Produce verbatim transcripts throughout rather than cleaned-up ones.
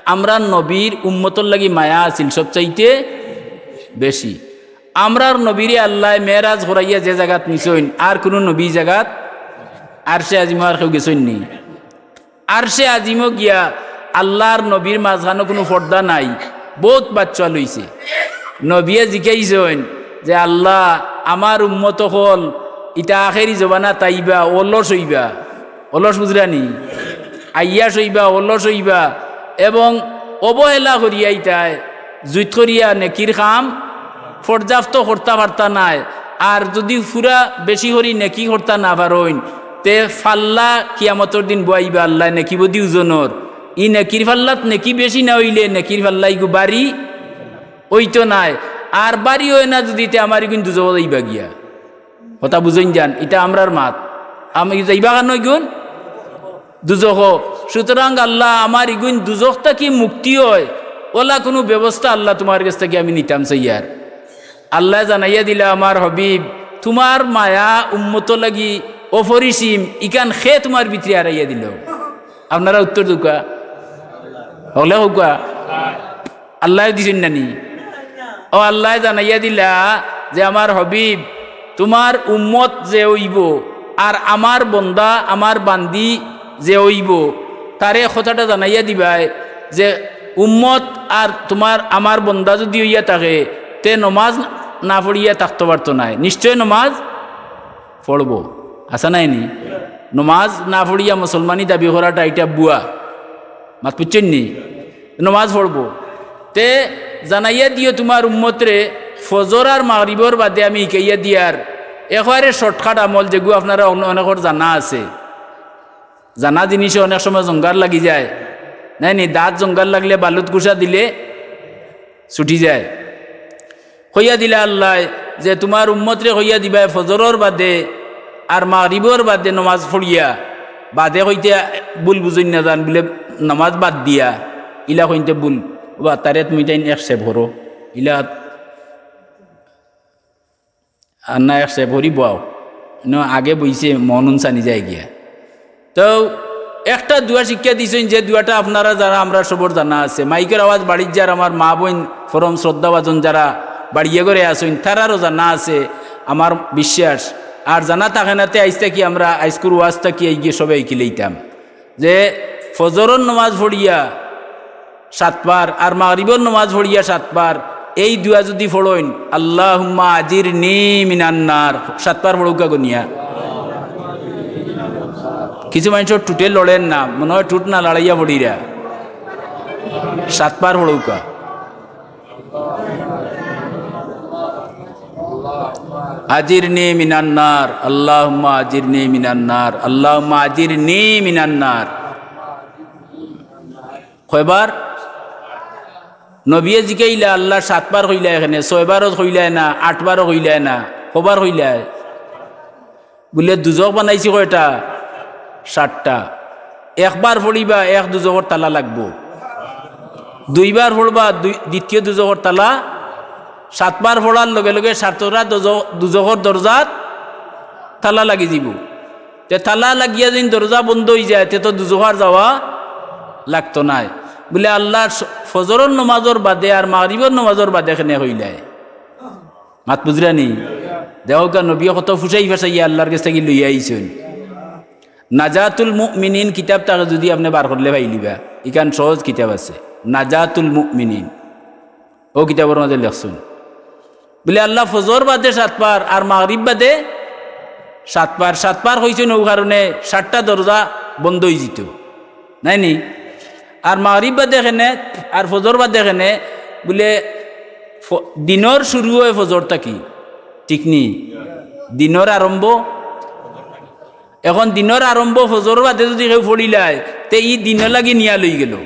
আমরার নবীর উম্মতর লাগি মায়া আছিল সবচাইতে বেশি। আমরার নবীরে আল্লায় মেরাজ করাইয়া যে জাগাত নিছইন, আর কুনু নবী জাগাত আরশে আজিমো আর কেউ গেছইন নি? আরশে আজিমো গিয়া আল্লার নবীর মাঝখানো কুনু পর্দা নাই, বউত বাচ্চা লইছে। নবীয়ে জিকাইছইন যে, "আল্লা, আমার উম্মত অকল ইতা আখেরি জমানাত আইবা, অলস অইবা।" অলস বুঝরা নি? আইয়া সইবা, অলস অইবা, এবং অবহেলা করিয়া ইতায় জুইত করিয়া নেকির কাম পর্যাপ্ত করতা পারতা নায়। আর যুদি পুরা বেশি করি নেকি করতা না পারইন, তে ফাল্লা কিয়ামতর দিন বওয়াইবা আল্লায় নেকি বদি উজনর। ই নেকির ফাল্লাত নেকি বেশি না অইলে নেকির ফাল্লা ইগু বাড়ি অইতো নায়। আর বাড়ি অয় না যুদি, তে আমার ইগুইন দুজখো যাইবা গিয়া। কথা বুঝইন যান, ইতা আমরার মাত। আমি যাইবা কানো ইগুইন? দুজখো। সুতরাং আল্লা আমার ইগুইন দুজখ থাকি মুক্তি অয়, অলা কুনু ব্যবস্থা আল্লা তুমার গেছ থাকি আমি নিতাম চাইয়ার। আল্লায় জানাইয়া দিলা, আমার হাবিব, তুমার মায়া উম্মতর লাগি অপরিসীম, ইখান কে তুমার ভিতরে আরাইয়া দিলো? আপনারা উত্তর দেউক্কা, হকলে কউক্কা। আল্লায় দিছইন না নি? অউ আল্লায় জানাইয়া দিলা যে, আমার হাবিব, তুমার উম্মত যে অইবো, আর আমার বন্দা, আমার বান্দি যে অইবো, তারে কথাটা জানাইয়া দিবায় যে উম্মত আর তুমার আমার বন্দা যুদি অইয়া থাকে, তে নমাজ না পড়িয়া থাকতো পারতো নায়, নিশ্চয় নমাজ পড়বো। আছা নায় নি? নমাজ না পড়িয়া মুসলমানি দাবি করাটা ইটা ভুয়া। মাত বুঝছইন নি? নমাজ পড়বো। তে জানাইয়া দিও তুমার উম্মতরে, ফজর আর মাগরিবর বাদে আমি হিকাইয়া দিয়ার একবারে shortcut আমল, যেগু আপনারা অন-, অনেকর জানা আছে। জানা জিনিসে অনেক সময় জঙ্গার লাগি যায়, নায় নি? দাঁত জঙ্গার লাগলে বালুত গুসা দিলে ছুটি যায়। কইয়া দিলা আল্লায় যে তুমার উম্মতরে কইয়া দিবায় ফজরর বাদে আর মাগরিবর বাদে নমাজ পড়িয়া, বাদে কইতে ভুল বুঝইন না যান, বুলে নমাজ বাদ দিয়া, ইলা কইতে ভুল। বা তারে তুমি তাইন এক সেব করো, ইলা আর না এক সেব করি বও। ন আগে বইছে মন উনসানি যায় গিয়া। তো একটা দোয়া শিক্ষা দিছইন, যে দোয়াটা আপনারা যারা, আমরা সবর জানা আছে। মাইকর আওয়াজ বাড়িত যার, আমার মা বইন, পরম শ্রদ্ধাভাজন যারা বাড়িয়ে ঘরে আছইন, তারারও জানা আছে আমার বিশ্বাস। আর জানা থাকে না তে আইজ থাকি আমরা, আইজকুর ওয়াজ থাকি এই গিয়ে সবাই কিলেইতাম যে ফজরর নমাজ পড়িয়া সাতবার আর মাগরিবর নমাজ পড়িয়া সাতবার এই দোয়া যুদি পড়ইন, "আল্লাহুম্মা আজিরনি মিনান নার", সাতবার পড়উক্কা গনিয়া। কিছু মানষর ঠুটে লড়ের না, মনে অয় ঠুট না লড়াইয়া পড়িরা। সাতবার পড়উক্কা। আজিরনি মিনান নার, আল্লাহুম্মা আজিরনি মিনান নার, আল্লাহুম্মা আজিরনি মিনান নার। কয়বার? নবিয়ে জিকাইলা, "আল্লায় সাতবার কইলা এখানে, ছয়বারও কইলায় না, আটবারও কইলায় না, কবার কইলায়?" বুলে, "দুজখ বানাইছি কয়টা? সাতটা। একবার পড়িবা, এক দুজখর তালা লাগবো। দুইবার পড়বা, দুই, দ্বিতীয় দুজখর তালা। সাতবার পড়ার লগে লগে সাতটা দুজখ-, দুজখর দরজাত তালা লাগি যিবো।" তে তালা লাগিয়া যেন দরজা বন্ধ অইযায়, তে তো দুজখো আর যাওয়া লাগতো নায়। বুলে, "আল্লায় স-, ফজরর নমাজর বাদে আর মাগরিবর নমাজর বাদে কেনে কইলায়?" মাত বুঝরা নি? দেখউক্কা, নবিয়ে কত ফুসাই ফাসাইয়া আল্লার গেছ থাকি লইয়া আইছইন। নাজাতুল মুমিনিন কিতাব থাকে যুদি আপনে বার করলে পাইলিবা, ইখান সহজ কিতাব আছে, নাজাতুল মুমিনিন। অউ কিতাবর মাঝে লেখছইন। বুলে, "আল্লায় ফজর বাদে সাতবার আর মাগরিব বাদে সাতবার, সাতবার কইছইন, অউ কারণে সাতটা দরজা বন্ধ অইযিতো, নায় নি? আর মাগরিব বাদে কেনে, আর ফজর বাদে কেনে?" বুলে, ফ-, দিনর শুরু অয় ফজর থাকি, ঠিক নি? দিনর আরম্ভ। এখন দিনর আরম্ভ ফজর বাদে যুদি কেউ পড়িলায়, তে ই দিনর লাগি নিয়া লইগেলো।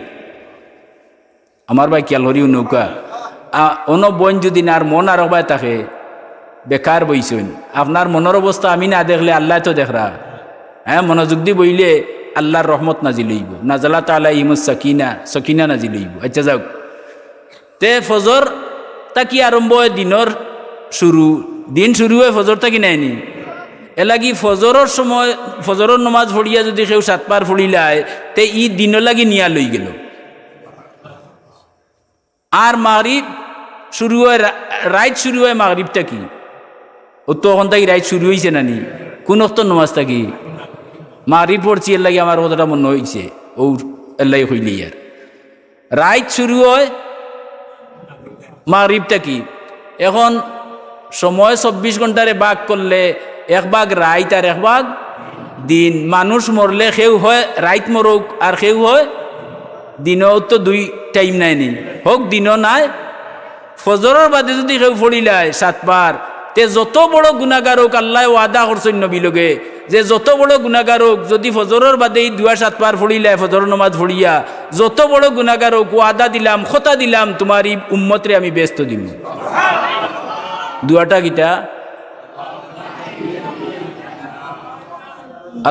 আমার ভাই খিয়াল করি হুনউক্কা। আ, অনো বইন যুদি না আর মন আরক বায় থাকে, বেকার বইছইন। আপনার মনর অবস্থা আমি না দেখলে আল্লায় তো দেখরা। হ্যাঁ, মনোযোগ দি বইলে আল্লার রহমত নাজিল অইবো। নাজালাত আলাইহিমুস সাকিনা, সকিনা নাজিল অইবো। আচ্ছা যাউক। তে ফজর থাকি আরম্ভ অয় দিনর শুরু, দিন শুরু অয় ফজর থাকি, নায় নি? এরলাগি ফজরর সময়, ফজরর নমাজ পড়িয়া যুদি কেউ সাতবার পড়িলায়, তে ই দিনর লাগি নিয়া লইগেলো। আর মাগরিব শুরু অয় রা-, রাইত শুরু অয় মাগরিব থাকি। অউ তো অখন থাকি রাইত শুরু অইছে না নি? কুন অক্তর নমাজ থাকি? মাগরিব পড়ছি, এর লাগি আমার কথাটা মনো অইছে, অউ এর লাগি কইলিয়ার। রাইত শুরু অয় মাগরিব থাকি। এখন সময় চব্বিশ ঘন্টারে ভাগ করলে এক ভাগ রাইত আর এক ভাগ দিন। মানুষ মরলে কেউ কয় রাইত মরউক আর কেউ কয় দিনও। তো দুই টাইম নায় নি, হউক দিনও নায়। ফজরর বাদে যুদি কেউ পড়িলায় সাতবার, তে যত বড় গুনাগার অউক, আল্লায় ওয়াদা করছইন নবী লগে, যে যত বড় গুনাগার অউক, যুদি ফজরর বাদে ই দোয়া সাতবার পড়িলায়, ফজরর নমাজ পড়িয়া, যত বড় গুনাগার অউক, ওয়াদা দিলাম, কথা দিলাম, তুমার ই উম্মতরে আমি বেহেস্ত দিমু। দোয়াটা কিতা?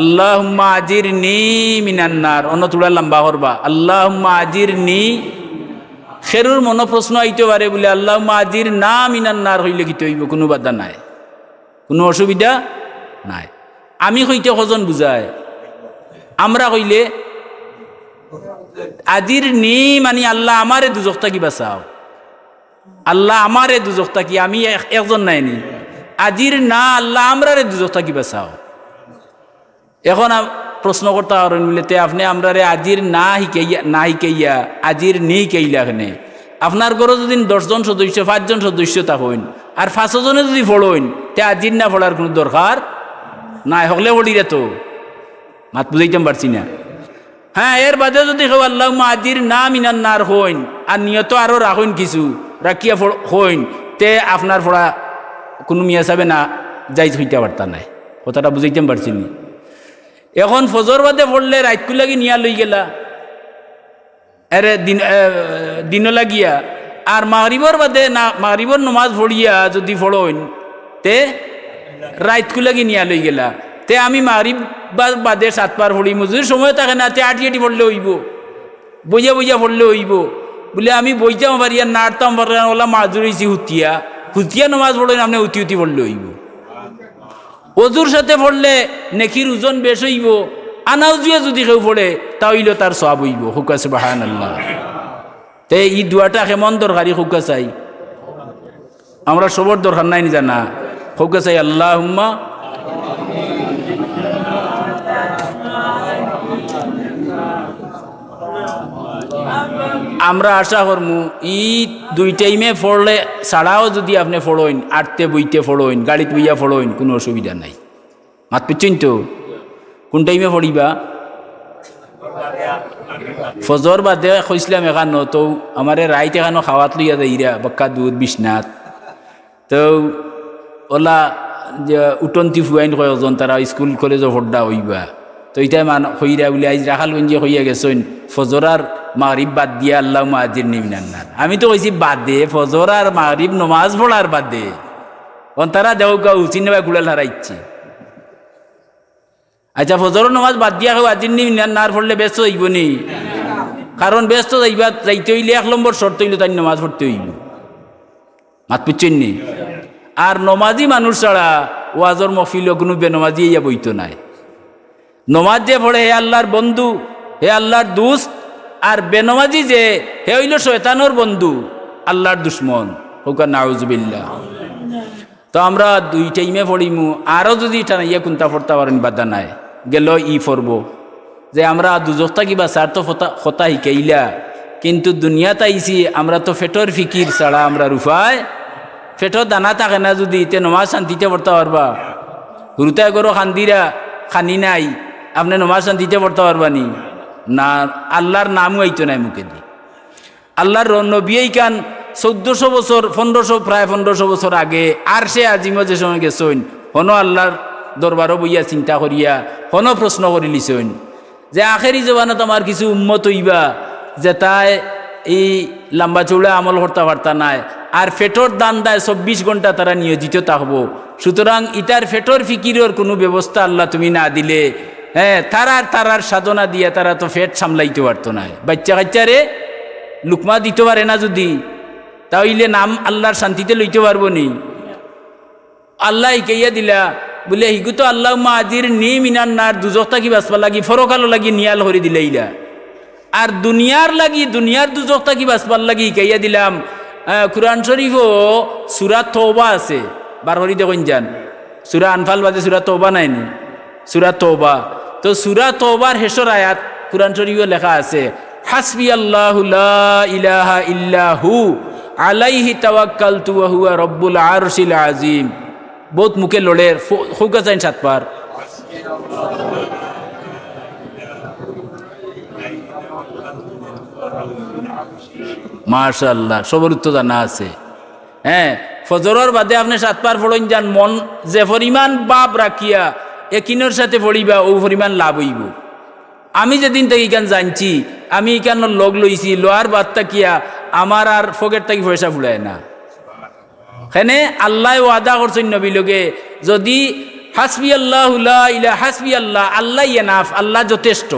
আল্লাহুম্মা আজিরনি মিনান নার। অনো থুড়া লম্বা করবা, আল্লাহুম্মা আজিরনি। কেউর মনো প্রশ্ন আইতো পারে বুলে, আল্লাহুম্মা আজিরনা মিনান নার কইলে কিতা অইবো? কুনু বাধা নাই, কুনু অসুবিধা নাই। আমি কইতে কয়জন বুঝায়? আমরা কইলে আজিরনি মানি আল্লাহ আমারে দুজখ থাকি বাঁচাও। আল্লাহ আমারে দুজখ থাকি, আমি এক-, একজন নায় নি। আজিরনা, আল্লাহ আমরারে দুজখ থাকি বাঁচাও। এখন আম-, প্রশ্ন করতা পারইন বুলে, তে আপনে আমরারে আজিরনা হিকাইয়া, না হিকাইয়া, আজিরনি হিকাইলা কেনে? আপনার ঘরো যুদি দশজন সদস্য, পাঁচজন সদস্য থাকইন, আর পাঁচজনে যুদি পড়ইন, তে আজিরনা পড়ার কুনু দরকার নাই, হকলে পড়িরা তো। মাত বুঝাইতাম পারছি না। হ্যাঁ, এর বাদে যুদি কেউ আল্লাহুম্মা আজিরনা মিনান নার কইন, আর নিয়ত আরো রাখইন কিছু, রাখিয়া পড়-, কইন, তে আপনার পড়া কুনু মিয়া সাবে না জাইজ কইতা পারতা নায়। কথাটা বুঝাইতাম পারছি নি? এখন ফজর বাদে পড়লে রাইতকু লাগি নিয়া লই গেলা, এরে দিন, এ, দিনো লাগিয়া, আর মাগরিবর বাদে না, মাগরিবর নমাজ পড়িয়া যুদি পড়ইন, তে রাইতকু লাগি নিয়া লই গেলা। তে আমি মাগরিব বা-, বাদে সাতবার পড়িমু, যুদি সময় থাকে না, তে আটি আটি পড়লে অইবো, বইয়া বইয়া পড়লে অইবো। বুলে আমি বইতাম পারি আর নাড়তাম পারি না, অলা মাজুর অইছি হুতিয়া, হুতিয়া নমাজ পড়ইন, আপনে হুতি হুতি পড়লে অইবো। অজুর সাথে পড়লে নেকির ওজন বেশ অইবো, আনা উজুয়ে যুদি কেউ পড়ে, তা অইলে তার সওয়াব অইবো। কউক্কা সুবহানাল্লাহ। তে ই দোয়াটা কেমন দরকারি কউক্কা চাই? আমরা সবর দরকার নাই নি জানা? কউক্কা চাই, আল্লাহুম্মা। আমরা আশা করমু, ই দুই টাইমে পড়লে ছাড়াও যুদি আপনে পড়ইন, আটতে বইতে পড়ইন, গাড়িত বইয়া পড়ইন, কুনু অসুবিধা নাই। মাত বুঝছইন তো? কুন টাইমে পড়িবা? ফজর বাদে কইছলাম এখানো, তো আমারে রাইত এখানো খাওয়াত লইয়া যাইরা, বাক্কা দুর বিছনাত। তো অলা যে উঠন্তি ফুয়াইন কয়েকজন, তারা স্কুল কলেজো পড়রা অইবা। তো ইতায় মান কইরা বুলে আইজ রাখালগঞ্জে কইয়া গেছইন, ফজর আর মাগরিব বাদ দিয়া আল্লাহুম্মা আজিরনি মিনান নার। আমি তো কইছি বাদে, ফজর আর মাগরিব নমাজ পড়ার বাদে। অন তারা দেখউক্কা হুসিন নেবায় কুড়াল হারাইছে। আচ্ছা, ফজরর নমাজ বাদ দিয়া কেউ আজিরনি মিনান নার পড়লে বেহেস্তো যাইবো নি? কারণ বেহেস্তো যাইবা, যাইতে অইলে এক নম্বর শর্ত অইলো তাইন নমাজ পড়তে অইবো। মাত বুঝছইন নি? আর নমাজি মানুষ ছাড়া ওয়াজর মহফিলো কুনু বেনমাজি আইয়া বইতো নায়। নমাজ যে পড়ে হে আল্লার বন্ধু, হে আল্লার দুস্ত, আর বেনমাজি যে হে অইলো শয়তানর বন্ধু, আল্লার দুশমন। কউক্কা নাউজুবিল্লাহ। তো আমরা দুই টাইমে পড়িমু, আরো যুদি টানাইয়া কুন্তা পড়তা পারইন বাধা নাই। গেল ই পড়বো যে আমরা দুজখ থাকি বাঁচার তো ফতা-, কথা হিকাইলা, কিন্তু দুনিয়াত আইছি আমরা তো পেটর ফিকির ছাড়া আমরার উপায়, পেটর দানা থাকে না যুদি, তে নমাজ শান্তিতে পড়তা পারবা? হুরুতায় ঘরো কান্দিরা, খানি নাই, আপনে নমাজ শান্তিতে পড়তা পারবা নি? না, আল্লার নামও আইতো নায় মুখেদি। আল্লার র-, নবী ইখান চৌদ্দশো বছর, পনরোশো, প্রায় পনরোশো বছর আগে আরশে আজিমো যে সময় গেছইন, হনো আল্লার দরবারো বইয়া চিন্তা করিয়া হনো প্রশ্ন করিলিছইন যে আখেরি জমানাত আমার কিছু উম্মত অইবা, যেতায় ই লাম্বা চৌড়া আমল করতা পারতা নায়, আর পেটর ধান্দায় চব্বিশ ঘন্টা তারা নিয়োজিত থাকবো। সুতরাং ইতার পেটর ফিকিরর কুনু ব্যবস্থা আল্লা তুমি না দিলে, হ্যাঁ, তারার, তারার সাধনা দিয়া তারা তো পেট সামলাইতো পারতো নায়। বাইচ্চা কাইচ্চারে লুকমা দিতো পারে না যুদি, তা অইলে নাম আল্লার শান্তিতে লইতো পারবো নি? আল্লা হিকাইয়া দিলা, বুলে, হিগু তো আল্লাহুম্মা আজিরনি মিনান নার, দুজখ থাকি বাঁচবার লাগি, পরকালর লাগি নিয়াল করি দিলাইলা। আর দুনিয়ার লাগি, দুনিয়ার দুজখ থাকি বাঁচবার লাগি হিকাইয়া দিলাম। আহ, কুরআন শরীফো সূরা তওবা আছে, বার করি দেখইন যান। সূরা আনফাল বাদে সূরা তওবা নায়নি? সূরা তওবা। তো সূরা তওবার হেশর আয়াত কুরআন শরীফো লেখা আছে, "হাসবি আল্লাহু লা ইলাহা ইল্লা হু, আলাইহি তাওয়াক্কালতু ওয়া হুয়া রব্বুল আরশিল আজিম।" বউত মুখে লড়ের, ফো-, কউক্কা চাইন সাতবার। মাশাআল্লাহ, সবর উত্তর জানা আছে। হ্যাঁ, ফজরর বাদে আপনে সাতবার পড়ইন যান, মন যে পরিমাণ ভাব রাখিয়া একিনর সাথে পড়িবা, অউ পরিমাণ লাভ অইবো। আমি যেদিন থাকি ইখান জানছি, আমি ইখানর লগ লইছি, লওয়ার বাদ থাকিয়া আমার আর পকেট থাকি পয়সা ফুরায় না। কেনে আল্লায় ওয়াদা করছইন নবীর লগে, যদি হাসবি আল্লাহু লা ইলা-, হাসবি আল্লাহ, আল্লাহ enough, আল্লাহ যথেষ্ট।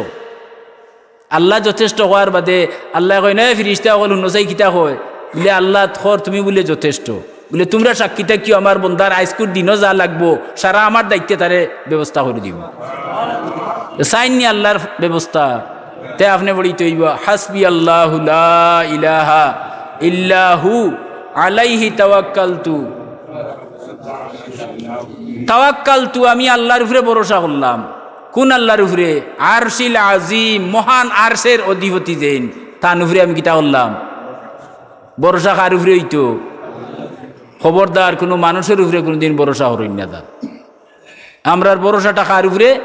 আল্লাহ যথেষ্ট কওয়ার বাদে আল্লায় কইন, "এ ফিরিস্তা অকল, হুনো চাই কিতা কয়?" বুলে, "আল্লাহ কর, তুমি বুলে যথেষ্ট।" বুলে, "তুমরা সাক্ষী থাকিও, আমার বন্দার আইজকুর দিনো যা লাগবো, সারা আমার দায়িত্বে তারে ব্যবস্থা করি দিমু।" তো চাইননি আল্লাহর ব্যবস্থা, তে আপনে পড়িতে অইবো, "হাসবি আল্লাহু লা ইলাহা ইল্লা হু, আলাইহি তাওয়াক্কালতু।" তাওয়াক্কালতু, আমি আল্লাহর উপরে ভরসা করলাম। কোন আল্লাহর উপরে? আরশিল আজিম, মহান আরশের অধিপতি যেইন, তান উপরে আমি কিতা করলাম? ভরসা কার উপরে অইতো? খবরদার, কুনু মানুষর উপরে কুনুদিন ভরসা করইন না। তার আমরার ভরসাটা কার উপরে?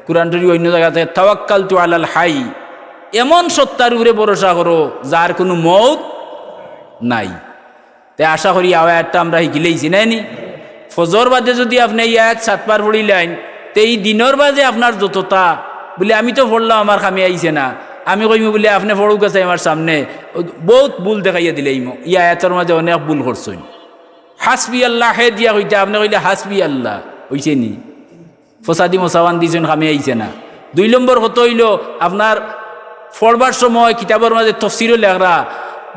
কুরআন শরীফ অইন্য জাগাত আছে, "তাওয়াক্কালতু আলাল হাই", এমন সত্তার উপরে ভরসা করো যার কুনু মউত নাই। তে আশা করি আও আয়াতটা আমরা হিকিলাইছি, নায়নি? ফজর বাদে যুদি আপনে ই আয়াত সাতবার পড়িলাইন, তে ই দিনর বাদে আপনার যততা, বুলে, "আমি তো পড়লাম, আমার কামে আইছে না।" আমি কইমু বুলে, "আপনে পড়উক্কা চাই আমার সামনে।" বউত ভুল দেখাইয়া দিলাইমু, ই আয়াতর মাঝে অনেক ভুল করছইন। হাসবি আল্লাহ হে দিয়া কইতা, আপনে কইলে হাসবি আল্লাহ, অইছেনি? ফসাদি মশাওয়ান দিছইন, কামে আইছে না। দুই নম্বর কথা অইলো, আপনার পড়বার সময় কিতাবর মাঝে তফসিরও লেখরা,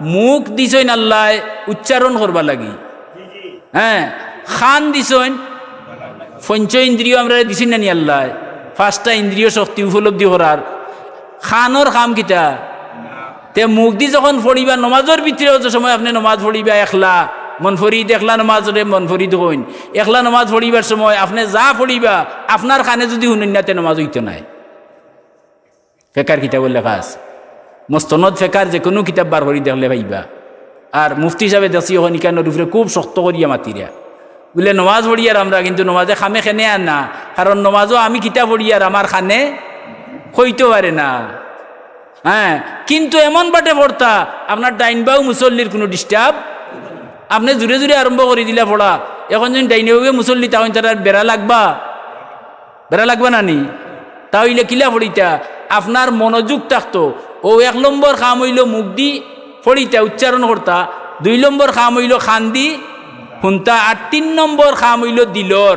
মুখ দিছইন আল্লায়, উচ্চারণ করবার লাগি। হ্যাঁ, কান দিছইন, পঞ্চ ইন্দ্রিয় আমরারে দিছইন না নি আল্লায়, পাঁচটা ইন্দ্রিয় শক্তি উপলব্ধি করার। কানর কাম কিতা? তে মুখদি যখন পড়িবা, নমাজর ভিতরে অত সময় আপনে নমাজ পড়িবা একলা, মনফরিদ, একলা নমাজরে মনফরিদ কইন। একলা নমাজ পড়িবার সময় আপনে যা পড়িবা, আপনার কানে যুদি হুনইন না, তে নমাজ অইতো নায়। ফেকার কিতাবো লেখা আছে, মস্তনদ ফেকার যেকুনু কিতাব বার করি দেখলে পাইবা। আর মুফতি সাবে দেখছি অখন ইখানর উপরে খুব শক্ত করিয়া মাতিরা। বুলে, "নমাজ পড়িয়ার আমরা, কিন্তু নমাজে কামে কেনে আর না, কারণ নমাজও আমি কিতা পড়িয়ার আমার কানে কইতো পারে না।" হ্যাঁ, কিন্তু এমন বাটে পড়তা, আপনার ডাইন বাউ মুসল্লির কুনু disturb, আপনে জুরে জুরে আরম্ভ করি দিলা পড়া। অখন যুদি ডাইনে বাউয়ে মুসল্লি থাকইন, তারার বেড়া লাগবা? বেড়া লাগবা না নি? তা অইলে কিলা পড়িতা? আপনার মনোযোগ থাকতো। অউ এক নম্বর কাম অইলো মুখদি পড়িতা, উচ্চারণ করতা। দুই নম্বর কাম অইলো কানদি হুনতা। আর তিন নম্বর কাম অইলো দিলর।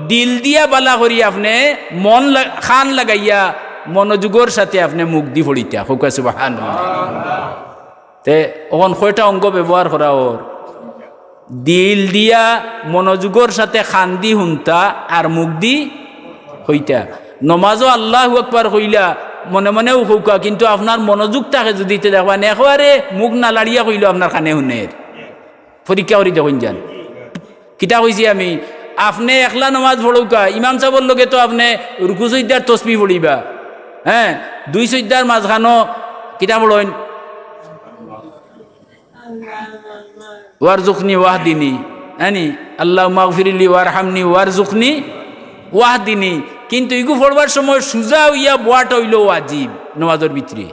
দিল দিয়া বালা করি আপনে মন লা-, কান লাগাইয়া মনোযোগর সাথে আপনে মুখদি পড়িতা। কউক্কা সুবহানাল্লাহ। তে অখন কয়টা অঙ্গ ব্যবহার করা অর? দিল দিয়া মনোযোগর সাথে কানদি হুনতা আর মুখদি কইতা। নমাজও আল্লাহু আকবার কইলা, মনে মনেও কউক্কা, কিন্তু আপনার মনোযোগ থাকে যুদি, তে দেখবা নে একেবারে মুখ না লাড়িয়া কইলেও আপনার কানে হুনের। পরীক্ষা করি দেখইন যান। কিতা কইছি আমি? আপনে একলা নমাজ পড়উক্কা, ইমাম সাবর লগে তো আপনে রুকু সইজদার তসবিহ পড়িবা, হ্যাঁ, দুই সইজদার মাঝখানো কিতা পড়ইন? ওয়ারজুকনি ওয়াহদিনি, আনি, আল্লাহুম্মা গফিরলি ওয়ারহামনি ওয়ারজুকনি ওয়াহদিনি। কিন্তু ইগু পড়বার সময় সুজা অইয়া বওয়াটা অইলো ওয়াজিব নমাজর ভিতরে।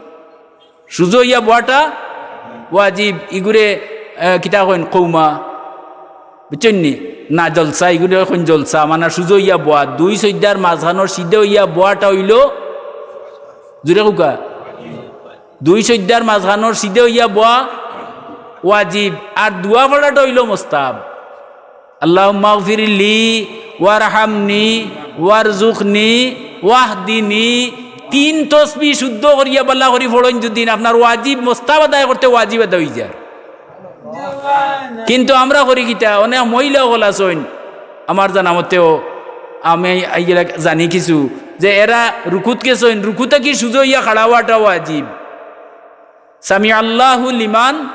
সুজা অইয়া বওয়াটা ওয়াজিব। ইগুরে, আহ, কিতা কইন? কৌমা। বুঝছইন নি? না জলসা, ইগুরে কইন জলসা। মানে সুজা অইয়া বওয়া। দুই সইজদার মাঝখানোর সিধা অইয়া বওয়াটা অইলো, জুরে কউক্কা। দুই সইজদার মাঝখানোর সিধা অইয়া বওয়া ওয়াজিব। আর দোয়া পড়াটা অইলো মুস্তাহাব। আল্লাহুম্মা গফিরলি ওয়ারহামনি ওয়ারজুকনি ওয়াহদিনি। তিন তসবিহ শুদ্ধ করিয়া বালা করি পড়ইন যুদি, আপনার ওয়াজিব মুস্তাহাব আদায় করতে ওয়াজিব আদায় অইযার। কিন্তু আমরা করি কিতা, অনেক মহিলা অকল আছইন, আমার জানা মতেও, আমি ইগুলা জানি কিছু, যে এরা রুকুত গেছইন, রুকু থাকি সুজা অইয়া খাড়া অওয়াটা ওয়াজিব। সামি আল্লাহু লিমান,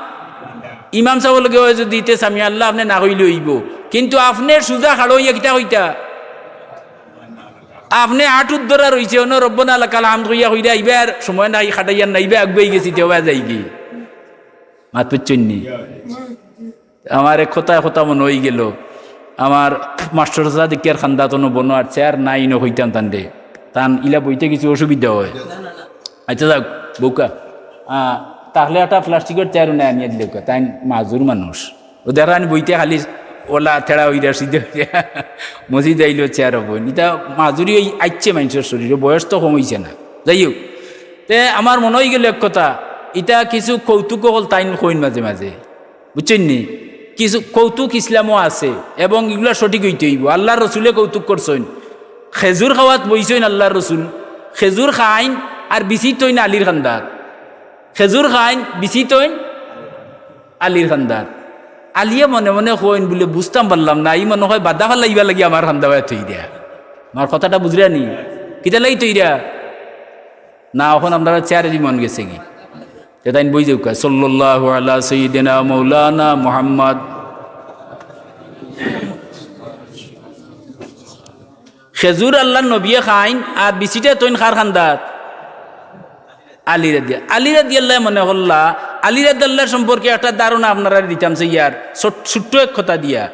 ইমাম সাবর লগে অয় যুদি, তে সামি আল্লাহ আপনে না কইলে অইবো, কিন্তু আপনে সুজা খাড়া অইয়া কিতা কইতা? আপনে আটুত ধরা রইছে, অনো রব্বনা লাকাল হামদ কইয়া কইরা, ইবার সময় নাই, খাটাইয়ার না, ইবা আগুয়াই গেছি, তে অবা যাইগি। মাত বুঝছইন নি? আমার এক কথা, এক কথা মনো অইগেলো, আমার মাস্টর চাচা দেখিয়ার খান্দাত অনো বনো আর চেয়ার নাই, ইনো কইতাম তানরে, তান ইলা বইতে কিছু অসুবিধা অয়। আচ্ছা যাউক, বউক্কা, আহ, তাহলে একটা প্লাস্টিকর চেয়ার উনাই আনিয়া দিলাউক্কা, তাইন মাজুর মানুষ। অউ দেখরা নি বইতে খালি অলা তেড়া অইরা সিধা অইরা মসজিদ আইলো চেয়ার অবো। ইতা মাজুরি অই আইছে মানষর শরীরো, বয়স তো কম অইছে না। যাই হউক, তে আমার মনো অইগেলো এক কথা, ইতা কিছু কৌতুক অকল তাইন কইন মাঝে মাঝে, বুঝছইন নি? কিছু কৌতুক ইসলামো আছে এবং ইগুলা সঠিক অইতে অইবো। আল্লার রসুলে কৌতুক করছইন, খেজুর খাওয়াত বইছইন আল্লার রসুল, খেজুর খাইন আর বিছি থইন আলির খান্দাত, খেজুর খাইন বিছি থইন আলির খান্দাত। আলিয়ে মনে মনে কইন বুলে, "বুঝতাম পারলাম না, ই মনো অয় বাদা ফালাইবার লাগি আমার খান্দা বায় থই দেয়।" আমার কথাটা বুঝরা নি? কিতার লাগি থই দেয়? না, অখন আপনারা চেয়ারেদি মন গেছেগি। তে তাইন বই যাউক্কা, সাল্লাল্লাহু আলা সাইয়্যিদিনা মাওলানা মুহাম্মদ। খেজুর আল্লার নবিয়ে খাইন, আর বিছিটা থইন কার খান্দাত? আলী রাদিয়া-, আলী রাদিয়াল্লাহ মনে করলা, আলী রাদিয়াল্লাহ সম্পর্কে একটা ধারণা আপনারারে দিতাম চাইয়ার, ছোট-, ছোট্ট এক কথা দিয়া।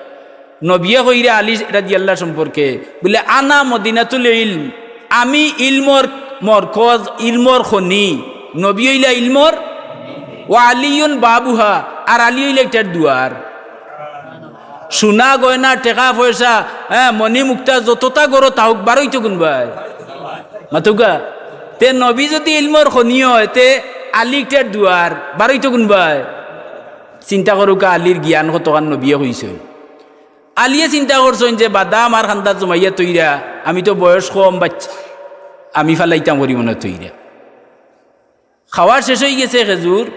নবিয়ে কইরা আলী রাদিয়াল্লাহ সম্পর্কে, বুলে, "আনা মদিনাতুল ইলম, আমি ইলমর মরকজ, ইলমর খনি।" নবী অইলা ইলমর, "ওয়া আলিয়ুন বাবুহা, আর আলী অইলা ইটার দুয়ার।" সোনা গয়না, টেকা পয়সা, হ্যাঁ, মণি মুক্তা যততা গরো তাউক, বারইতো কুনবায়? মাতুক্কা। তে নবী যুদি ইলমর খনি অয়, তে আলী ইটার দুয়ার, বারইতো কুনবায়? চিন্তা করউক্কা, আলীর জ্ঞান কতখান নবিয়ে কইছইন। আলীয়ে চিন্তা করছইন যে বাদা আমার খান্দাত জমাইয়া থইরা, আমি তো বয়স কম, বাচ্চা, আমি ফালাইতাম করি মনো থইরা। খাওয়া শেষ অইগেছে খেজুর,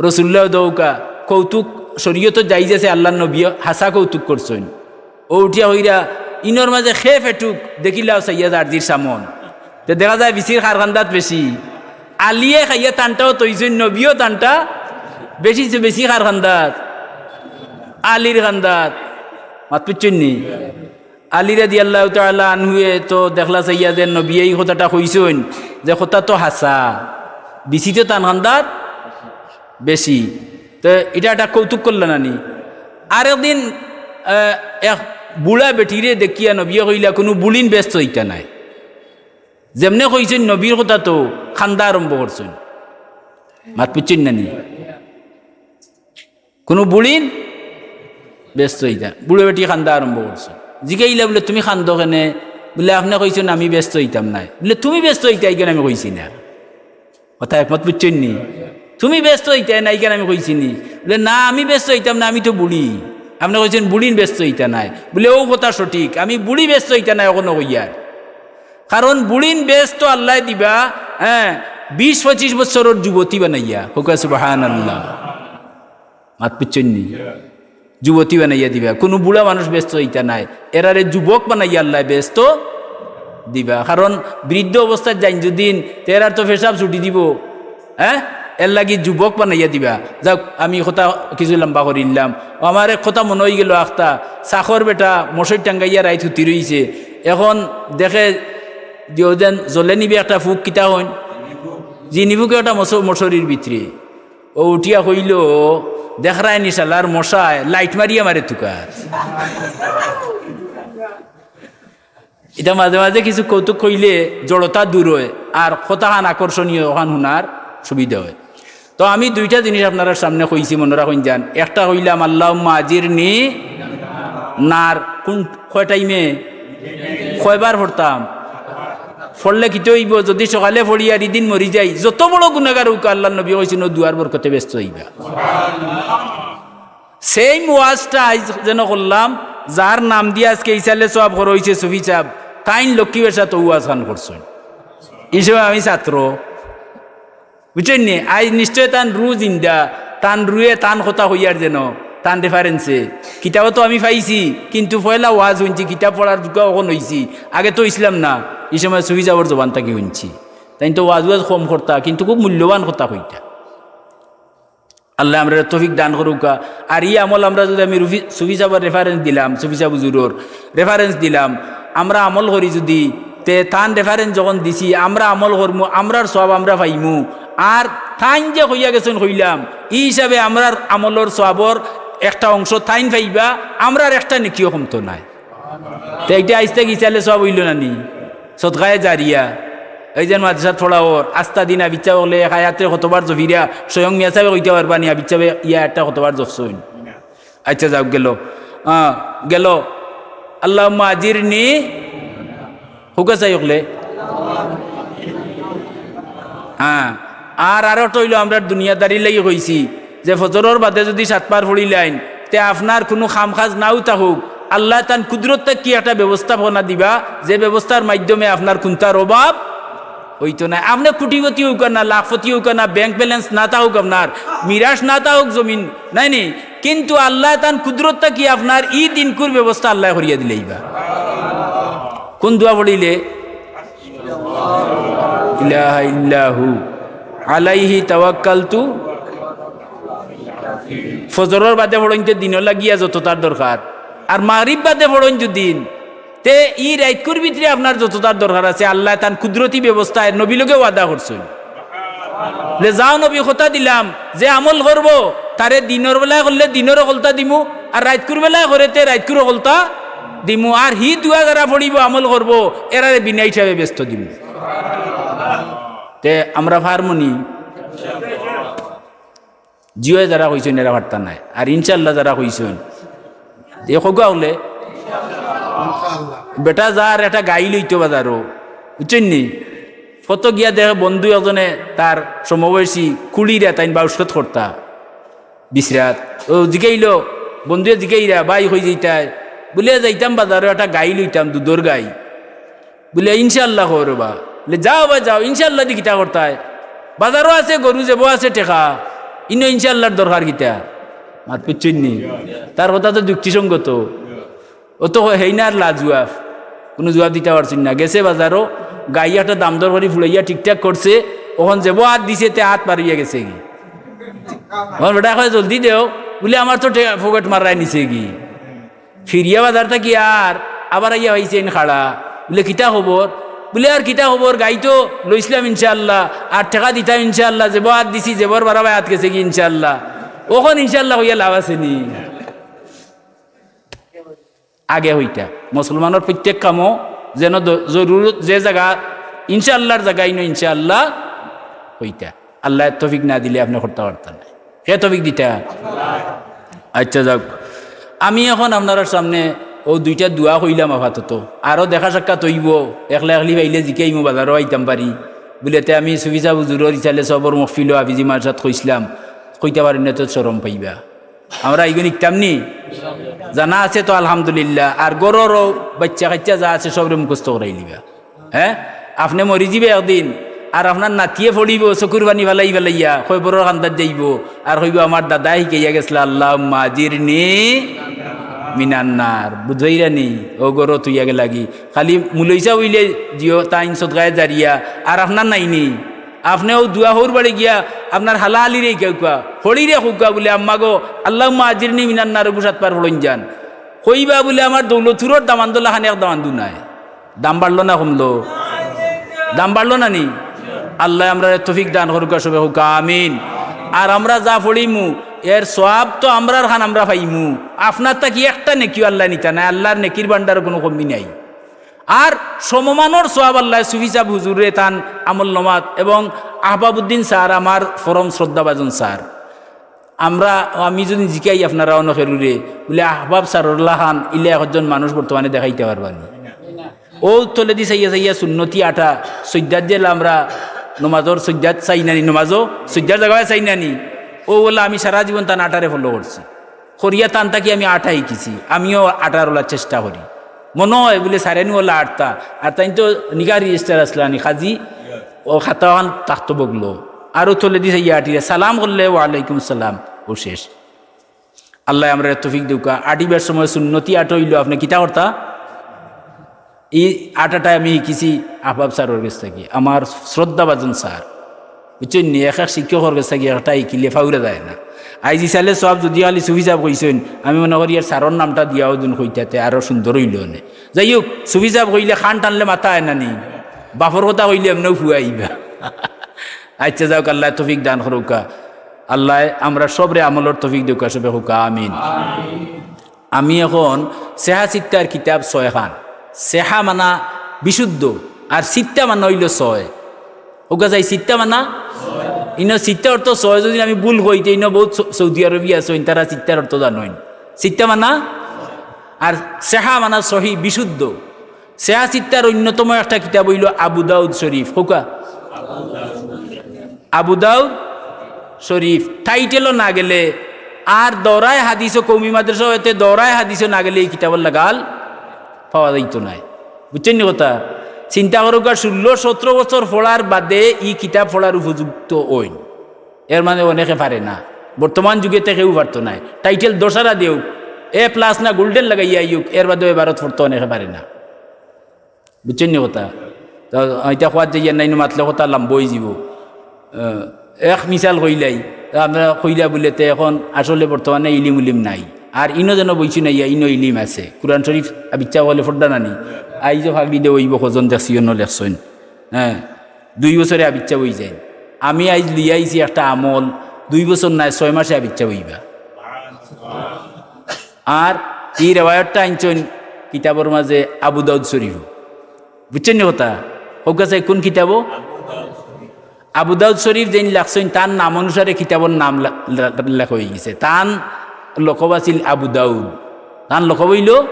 রসুল্লাহ দেউক্কা, কৌতুক শরীয়তো জাইজ আছে, আল্লার নবিয়ে হাছা কৌতুক করছইন। অউ উঠিয়া কইরা, "ইনর মাঝে খে ফেটুক, দেখিলাও চাইয়া যার জির সামন।" তে দেখা যায় বিছির কার খান্দাত বেশি। আলীয়ে খাইয়া তানটাও থইছইন, নবিয়েও তানটা বেশি, বেশি কার খান্দাত? আলীর খান্দাত। মাত বুঝছইন নি? আলী রাদিয়াল্লাহু তাআলা আনহুয়ে তো দেখলা চাইয়া যে নবিয়ে ই কথাটা কইছইন, যে কথা তো হাছা, বিছিতে তান খান্দাত বেশি। তো ইটা একটা কৌতুক করলা না নি? আরেকদিন, আহ, এক বুড়া বেটিরে দেখিয়া নবিয়ে কইলা, "কুনু বুড়িন বেস্ত অইতা নায়।" যেমনে কইছইন নবীর কথা তো খান্দা আরম্ভ করছইন। মাত বুঝছইন না নি? কুনু বুড়িন বেস্ত অইতা, বুড়া বেটি খান্দা আরম্ভ করছইন। জিগাইলা বুলে, "তুমি খান্দো কেনে?" বুলে, "আপনে কইছইন আমি বেস্ত অইতাম নায়।" বুলে, "তুমি বেস্ত অইতায় কেনে আমি কইছি না।" কথা একমত বুঝছইন নি? "তুমি বেস্ত অইতায় নায় কেনে আমি কইছি নি?" বুলে, "না, আমি বেস্ত অইতাম না, আমি তো বুড়ি। আপনে কইছইন বুড়িন বেস্ত অইতা নায়।" বুলে, "অউ কথা সঠিক, আমি বুড়ি বেস্ত অইতা নায় অখনো কইয়ার। কারণ বুড়িন বেস্ত আল্লায় দিবা, হ্যাঁ, বিশ পঁচিশ বছরর যুবতী বানাইয়া।" কউক্কা সুবহানাল্লাহ। মাত বুঝছইন নি? যুবতী বানাইয়া দিবা। কুনু বুড়া মানুষ বেস্ত অইতা নায়, এরারে যুবক বানাইয়া আল্লায় বেস্ত দিবা। কারণ বৃদ্ধ অবস্থাত যাইন যুদিন, তে এরার তো পেশাব ছুটি দিবো, হ্যাঁ? এরলাগি যুবক বানাইয়া দিবা। যাউক, আমি কথা কিছু লম্বা করিলাম। অউ আমার এক কথা মনো অইগেলো আখতা, চাকর বেটা মশারি টাঙ্গাইয়া রাইত হুতি রইছে। অখন দেখে দিও যেন জ্বলে নিবে একটা ফুক, কিতা কইন? জিনি ফুকে একটা মশ-, মশারির ভিতরে। অউ উঠিয়া কইলো, "দেখরায় নি শালার মশায় লাইট মারিয়া মারে তুকার।" ইটা মাঝে মাঝে কিছু কৌতুক কইলে জড়তা দূর অয়, আর কথাখান আকর্ষণীয়, অখান হুনার সুবিধা অয়। তো আমি দুইটা জিনিস আপনারার সামনে কইছি, মনো রাখইন যান। একটা কইলাম, "আল্লাহুম্মা আজিরনি নার", কুন, কয় টাইমে, কয়বার পড়তাম? পড়লে কিতা অইবো? যুদি সকালে পড়ি আর ইদিন মরি যাই, যত বড় গুনাগার অউক, আল্লার নবী কইছইন, অউ দুয়ার বরকতে বেস্ত অইবা। Same ওয়াজটা আইজ যেন করলাম, যার নাম দিয়া আজকে ইসালে সওয়াব করা অইছে সুফি সাব, তাইন লক্ষ্মী বেশাত অউ ওয়াজখান করছইন। ই সময় আমি ছাত্র, বুঝছইন নি? আইজ নিশ্চয় তান রু জিন্দা, তান রুয়ে তান কথা কইয়ার যেন, তান reference-এ। কিতাবো তো আমি পাইছি, কিন্তু পয়লা ওয়াজ হুনছি, কিতাব পড়ার যোগ্য অখন অইছি, আগে তো অইছলাম না, ই সময় সুফি সাবর জবান থাকি হুনছি। তাইন তো ওয়াজ ওয়াজ কম করতা, কিন্তু খুব মূল্যবান কথা কইতা। আল্লায় আমরারে তৌফিক দান করুক্কা। আর ই আমল আমরা যুদি, আমি রুফি-, সুফি সাবর reference দিলাম, সুফি সাব হুজুরর reference দিলাম, আমরা আমল করি যুদি, তে তান reference যখন দিছি, আমরা আমল করমু, আমরার সওয়াব আমরা পাইমু। আর তাইন যে কইয়া গেছইন কইলাম, ই হিসাবে আমরার আমলর সওয়াবর একটা অংশ তাইন পাইবা, আমরার একটা নেকিও কমতো নায়। তে ইটা আইজ থাকি ইসালে সওয়াব অইলো না নি? সদকায়ে জারিয়া। এই যে মাদ্রাসাত পড়াওর, আস্তা দিন আবিচ্ছা অকলে এক আয়াতরে কতবার জপিরা, স্বয়ং মিয়া সাবে কইতা পারবা নি, আবিচ্ছা সাবে ইয়া একটা কতবার জপছইন। আচ্ছা, যাউক, গেল। আহ, গেল। আল্লাহুম্মা আজিরনি, হুকা চাই অকলে। হ্যাঁ, আর আরো একটা অইলো, আমরার দুনিয়াদারির লাগি কইছি যে ফজরর বাদে যুদি সাতবার পড়িলাইন, তে আপনার কুনু কাম-কাজ নাও থাকুক, আল্লায় তান কুদরত থাকি একটা ব্যবস্থাপনা দিবা, যে ব্যবস্থার মাধ্যমে আপনার কুন্তার অভাব অইতো নায়। আপনে কোটিপতি অউক্কা না, লাখপতি অউক্কা না, bank balance না থাকুক আপনার, মিরাস না থাকুক জমিন, নায় নি? কিন্তু আল্লায় তান কুদরত থাকি আপনার ই দিনকুর ব্যবস্থা আল্লায় করিয়া দিলাইবা। কুন দোয়া পড়িলে? ইলাহা ইল্লাহু আলাইহি তাওয়াক্কালতু। ফজরর বাদে পড়ইন তে দিনর লাগিয়া যততার দরকার, আর মাগরিব বাদে পড়ইন যুদি, তে ই রাইতকুর ভিতরে আপনার যততার দরকার আছে, আল্লায় তান কুদরতি ব্যবস্থায় নবী লগে ওয়াদা করছইন। যে যাও নবী, কথা দিলাম, যে আমল করবো, তারে দিনর বেলায় করলে দিনর হকলতা দিমু, আর রাইতকুর বেলায় করে তে রাইতকুর হকলতা দিমু, আর হি দোয়া যারা পড়িবো, আমল করবো, এরারে বিনা হিসাবে বেহেস্ত দিমু। তে আমরা পারমু নি? জি অয় যারা কইছইন, এরা পারতা নায়। আর ইনশাআল্লাহ যারা কইছইন, এ কউক্কা অকলে, বেটা যার একটা গাই লইতো বাজারো, বুঝছইন নি? ফটো গিয়া দেখে বন্ধু একজনে তার সমবয়সী কুড়িরা তাইন বাউশত করতা বিছরাত। ও জিগাইলো, বন্ধুয়ে জিগাইরা, "ভাই, কই যাইতায়?" বুলে, "যাইতাম বাজারো, একটা গাই লইতাম, দুধর গাই।" বুলে, "ইনশাআল্লাহ কও রে বা।" বুলে, "যাও বা যাও, ইনশাআল্লাহ দি কিতা করতায়? বাজারো আছে গরু, জেবো আছে টেকা, ইনো ইনশাআল্লাহর দরকার কিতা?" মাত বুঝছইন নি? তার কথা তো যুক্তিসঙ্গত। ও তো হেই না আর লাজুয়াব, কুনু জুয়াব দিতা পারছইন না। গেছে বাজারো, গাই একটা দাম দর করি ফুড়াইয়া ঠিকঠাক করছে, অখন জেবো আত দিছে, তে আত বার অইয়া গেছেগি। অখন বেটায় কয়, "জলদি দেও।" বুলে, "আমার তো টে-, পকেট মারায় নিছেগি।" ফিরিয়া বাজার থাকি আর আবার আইয়া পাইছইন খাড়া। বুলে, "কিতা খবর?" বুলে, "আর কিতা খবর, গাই তো লইছলাম ইনশাআল্লাহ, আর টেকা দিতাম ইনশাআল্লাহ, জেবো আত দিছি, জেবর বারাবায় আত গেছেগি ইনশাআল্লাহ।" অখন ইনশাআল্লাহ কইয়া লাভ আছে নি? আগে কইতা। মুসলমানর প্রত্যেক কামো যেন দ-, জরুরত যে জাগা, ইনশাআল্লাহর জাগা ইনো ইনশাআল্লাহ কইতা। আল্লায় তৌফিক না দিলে আপনে করতা পারতা নায়। কে তৌফিক দিতা? আচ্ছা, যাউক। আমি অখন আপনারার সামনে অউ দুইটা দোয়া কইলাম আপাতত। আরো দেখা সাক্ষাৎ অইবো, একলা একলি পাইলে জিকাইমু, বাজারো আইতাম পারি। বুলে, "তে আমি সুফি সাব হুজুরর ইসালে সবর মহফিলো হাফিজি মাদ্রাসাত কইছলাম, কইতা পারি না তো শরম পাইবা।" আমরা ইগুন ইকতাম নি? জানা আছে তো আলহামদুলিল্লাহ। আর ঘররও বাইচ্চা কাইচ্চা যা আছে সবরে মুখস্থ করাইলিবা। হ্যাঁ? আপনে মরি যিবা একদিন, আর আপনার নাতিয়ে পড়িবো চকুর পানি ফালাই ফালাইয়া, কবরর কান্দাত যাইবো, আর কইবো, "আমার দাদায় হিকাইয়া গেছলা, আল্লাহুম্মা আজিরনি মিনান্নার।" বুঝাইরা নি? অউ ঘরো থইয়া গেলাগি। খালি মুলই সাব অইলে দিও, তাইন সদকায়ে জারিয়া, আর আপনার নাইনি। আপনে অউ দোয়া হউর বাড়ি গিয়া আপনার হালা হালিরে কউক্কা, হড়িরে কউক্কা বুলে, "আম্মা গো, আল্লাহুম্মা আজিরনি মিনান্নার" অগু সাতবার পড়ইন যান। কইবা বুলে, "আমার দৌলতপুরর দামান্দর লাখান এক দামান্দও নাই।" দাম বাড়লো না কমলো? দাম বাড়লো না নি? আল্লায় আমরারে তৌফিক দান করুক্কা, সবে কউক্কা আমিন। আর আমরা যা পড়িমু, এর সওয়াব তো আমরার খান আমরা পাইমু, আপনার থাকি একটা নেকিও আল্লায় নিতা নায়। আল্লার নেকির ভান্ডারো কুনু কমি নাই। আর সমমানর সওয়াব আল্লায় সুফি সাব হুজুররে তান আমলনামাত এবং আহবাবউদ্দিন স্যার, আমার পরম শ্রদ্ধাভাজন স্যার, আমরা, আমি যুদি জিকাই আপনারা অনখেরুরে, বুলে, "আহবাব স্যারর লাখান ইলা একজন মানুষ বর্তমানে দেখাইতা পারবা নি?" অউ তলেদি চাইয়া চাইয়া সুন্নতি আটা, সইজদাত যেলা আমরা নমাজর সইজদাত চাই না নি, নমাজো সইজদার জাগায় চাই না নি, অউ অলা আমি সারা জীবন তান আটারে follow করছি। করিয়া তান থাকি আমি আটা হিকিছি, আমিও আটার অলা চেষ্টা করি। মনো অয় বুলে স্যারে নু অলা আটতা, আর তাইন তো নিকাহ register আছলা নি, কাজী অউ খাতা অখান থাকতো বগলো, আরো তলেদি চাইয়া আটিরা, সালাম করলে ওয়ালাইকুম সালাম, অউ শেষ। আল্লায় আমরারে তৌফিক দেউক্কা। আটিবার সময় সুন্নতি আটো অইলো, আপনে কিতা করতা? ই আটাটায় আমি হিকিছি আহবাব স্যারর গেছ থাকি, আমার শ্রদ্ধাভাজন স্যার, বুঝছইন নি? এক এক শিক্ষকর গেছ থাকি একটা হিকিলে ফাউরা যায় না। আইজ ইসালে সওয়াব যুদি খালি সুফি সাব কইছইন, আমি মনে করি এর সারর নামটা দিয়াও দিন কইতাতে আরো সুন্দর অইলো অনে। যাই হোক, সুফি সাব কইলে খান টানলে মাথা আয় না নি, বাফর কথা কইলে এমনেও ফুয়া আইবা। আচ্ছা যাউক, আল্লায় তৌফিক দান করউক্কা। আল্লায় আমরা সবরে আমলর তৌফিক দেউক্কা, সবে কউক্কা আমিন। আমি এখন সেহা সিত্তার কিতাব ছয় খান। সেহা মানা বিশুদ্ধ, আর সিত্তা মানা অইলো ছয়। কউক্কা চাই, সিত্তা মানা? ইনো সিত্তা অর্থ ছয়, যুদি আমি ভুল কই, তে ইনো বউত সৌ-, সৌদি আরবি আছইন, তারা সিত্তার অর্থ জানইন। সিত্তা মানা? আর সেহা মানা সহি, বিশুদ্ধ। সেহা সিত্তার অন্যতম একটা কিতাব অইলো আবু দাউদ শরীফ। কউক্কা? আবু দাউদ শরীফ। টাইটেলও না গেলে, আর দৌরায়ে হাদিসও, কওমি মাদ্রাসা অইতে দৌরায়ে হাদিসও না গেলে ই কিতাবর লাগাল পাওয়া যাইতো নায়। বুঝছইন নি কথা? চিন্তা করউক্কা, ষোলো সতরো বছর পড়ার বাদে ই কিতাব পড়ার উপযুক্ত অইন। এর মানে অনেকে পারে না, বর্তমান যুগেতে কেউ পারতো নায়। টাইটেল দশারা দেউক, এ প্লাস না গোল্ডেন লাগাইয়া আইউক, এর বাদেও এবারত পড়তো অনেকে পারে না। বুঝছইন নি কথা? তো ইটা কওয়াত যাইয়ার না, ইনো মাতলে কথা লাম্বা অইযিবো। আহ, এক মিসাল কইলাই, তা আমরা কইলা বুলে তে এখন আসলে বর্তমানে ইলিম উলিম নাই। আর ইনো যেন বইছি না, ইয়া ইনো ইলিম আছে। কুরআন শরীফ আবিচ্ছা অইলে ফড্ডা নানি। আইজও ফাগড়ি দে অইবো, কজন দেখছি অনো লেখছইন। হ্যাঁ, দুই বছরে আবিচ্ছা অইযাইন। আমি আইজ লইয়া আইছি একটা আমল, দুই বছর নায়, ছয় মাসে আবিচ্ছা অইবা। আর ই রেওয়ায়তটা আনছইন কিতাবর মাঝে আবু দাউদ শরীফ। বুঝছইন নি কথা? কউক্কা চাই কুন কিতাবো? আবু দাউদ শরীফ যেইন লেখছইন, তান নাম অনুসারে কিতাবর নাম লে-, লে-, লেখা অইগেছে। তান লকব আছিল আবু দাউদ। তান লকব অইলো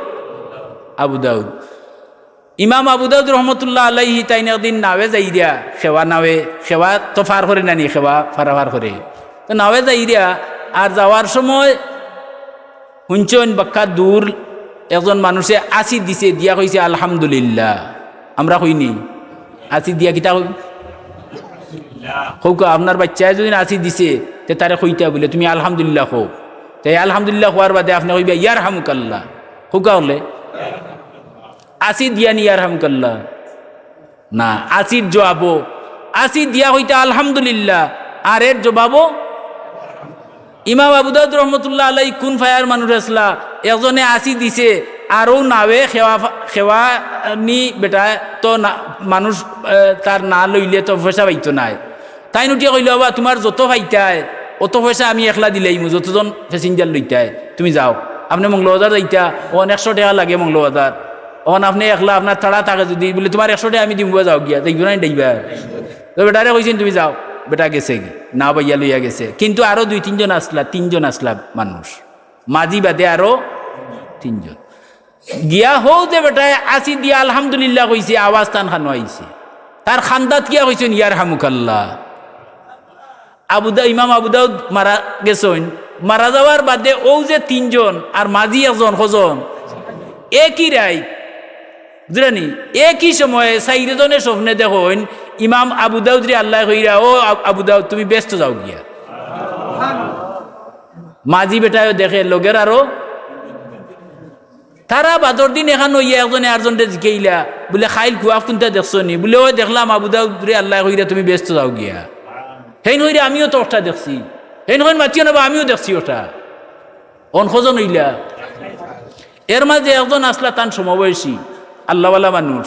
আবু দাউদ। ইমাম আবু দাউদ রহমতুল্লাহ আলাইহি তাইন একদিন নাওয়ে যাইরা, খেওয়া নাওয়ে, খেওয়া তো পার করে নানি, খেওয়া পারাপার করে। তো নাওয়ে যাইরা, আর যাওয়ার সময় হুনছইন বাক্কা দূর একজন মানুষে আছি দিছে, দিয়া কইছে, "আলহামদুলিল্লাহ।" আমরা কইনি? আছি দিয়া কিতা কই? কউক্কা, আপনার বাইচ্চায় যুদি আছি দিছে, তে তারে কইতা বুলে, "তুমি আলহামদুলিল্লাহ কও।" তে আলহামদুলিল্লাহ কওয়ার বাদে আপনে কইবা, "ইয়ারহামুকাল্লাহ।" কউক্কা অইলে? আছি দিয়া নি ইয়ারহামুকাল্লাহ? না, আছির জবাবো, আছি দিয়া কইতা আলহামদুলিল্লাহ, আর এর জবাবো ইমাম আবু দাউদ রহমতুল্লাহ আলাই কুন ফায়ার মানুষ আছলা, একজনে আছি দিছে, আর অউ নাওয়ে খেওয়া ফা-, খেওয়া নি বেটায় তো না, মানুষ, এ, তার না লইলে তো পয়সা পাইতো নায়। তাইন উঠিয়া কইলা, "ওবা, তুমার যত পাইতায়, অত পয়সা আমি একলা দিলাইমু, যতজন প্যাসেঞ্জার লইতায়, তুমি যাও।" আপনে মৌলভীবাজার যাইতা, অখন একশো টেকা লাগে মৌলভীবাজার, অখন আপনে একলা, আপনার তাড়া থাকে যুদি, বুলে, "তুমার একশো টেকা আমি দিমু বা, যাও গিয়া।" যাইবো না ড্রাইভার? তো বেটারে কইছইন, "তুমি যাও।" বেটা গেছেগি, না ভাইয়া লইয়া গেছে। কিন্তু আরো দুই তিনজন আছলা, তিনজন আছলা মানুষ, মাঝি বাদে আরো তিনজন। গিয়া হউ যে বেটায় আছি দিয়া আলহামদুলিল্লাহ কইছে, আওয়াজ তান কানো আইছে। তার কান্দাত গিয়া কইছইন, "ইয়ারহামুকাল্লাহ।" আবু দা-, ইমাম আবু দাউদ মারা গেছইন। মারা যাওয়ার বাদে অউ যে তিনজন আর মাঝি একজন, কয়জন? একই রাইত, বুঝরা নি? একই সময়ে চাইরজনে স্বপ্নে দেখইন, ইমাম আবু দাউদরে আল্লায় কইরা, "ও আব-, আবু দাউদ, তুমি বেহেস্তো যাও গিয়া।" মাঝি বেটায়ও দেখে, লগের আরো তারা বাদর দিন এখান অইয়া একজনে আরজনরে জিকাইলা, বুলে, "খাইল খুয়াব কুনটা দেখছো নি?" বুলে, "অয় দেখলাম আবু দাউদরে আল্লায় কইরা তুমি বেহেস্তো যাও গিয়া।" হেইন কইরা, "আমিও তো অটা দেখছি।" হেইন কইন, "মাতিও না বা, আমিও দেখছি অটা।" অন কয়জন অইলা? এর মাঝে একজন আছলা তান সমবয়সী, আল্লাওয়ালা মানুষ।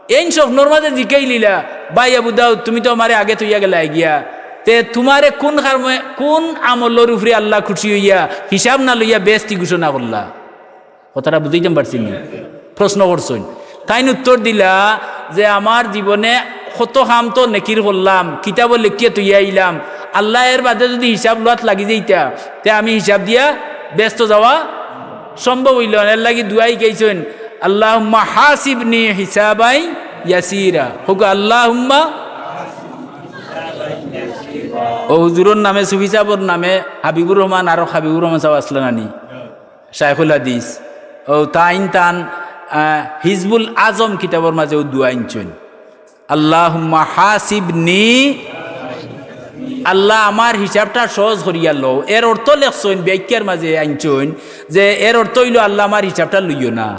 এইন স্বপ্নর মাঝে জিকাইলিলা, "ভাই আবু দাউদ, তুমি তো আমারে আগে থইয়া গেলায় গিয়া। তে তুমারে কুন কারণে, কুন আমলর উপরে আল্লাহ খুশি অইয়া, হিসাব না লইয়া বেহেস্তি ঘোষণা করলা?" কথাটা বুঝাইতাম পারছি নি? প্রশ্ন করছইন। তাইন উত্তর দিলা যে, "আমার জীবনে কত কাম তো নেকির করলাম, কিতাবো লেখিয়া থইয়া আইলাম, আল্লায় এর বাদে যুদি হিসাব লওয়াত লাগি যাইতা, তে আমি হিসাব দিয়া বেহেস্তো যাওয়া সম্ভব অইলো না। এর লাগি দোয়া হিকাইছইন, আল্লাহুম্মা হাসিবনি হিসাবাই ইয়াসিরা।" কউক্কা, আল্লাহুম্মা। অউ হুজুরর নামে, সুফি সাবর নামে হাবিবুর রহমান, আরো হাবিবুর রহমান সাব আছলা না নি? শাইখুল হাদিস। অউ তাইন তান, আহ, হিজবুল আজম কিতাবর মাঝে অউ দোয়া আনছইন, "আল্লাহুম্মা হাসিবনি, আল্লাহ আমার হিসাবটা সহজ করিয়া লও।" এর অর্থ লেখছইন, ব্যাখ্যার মাঝে আনছইন যে এর অর্থ অইলো, "আল্লাহ আমার হিসাবটা লইও না।"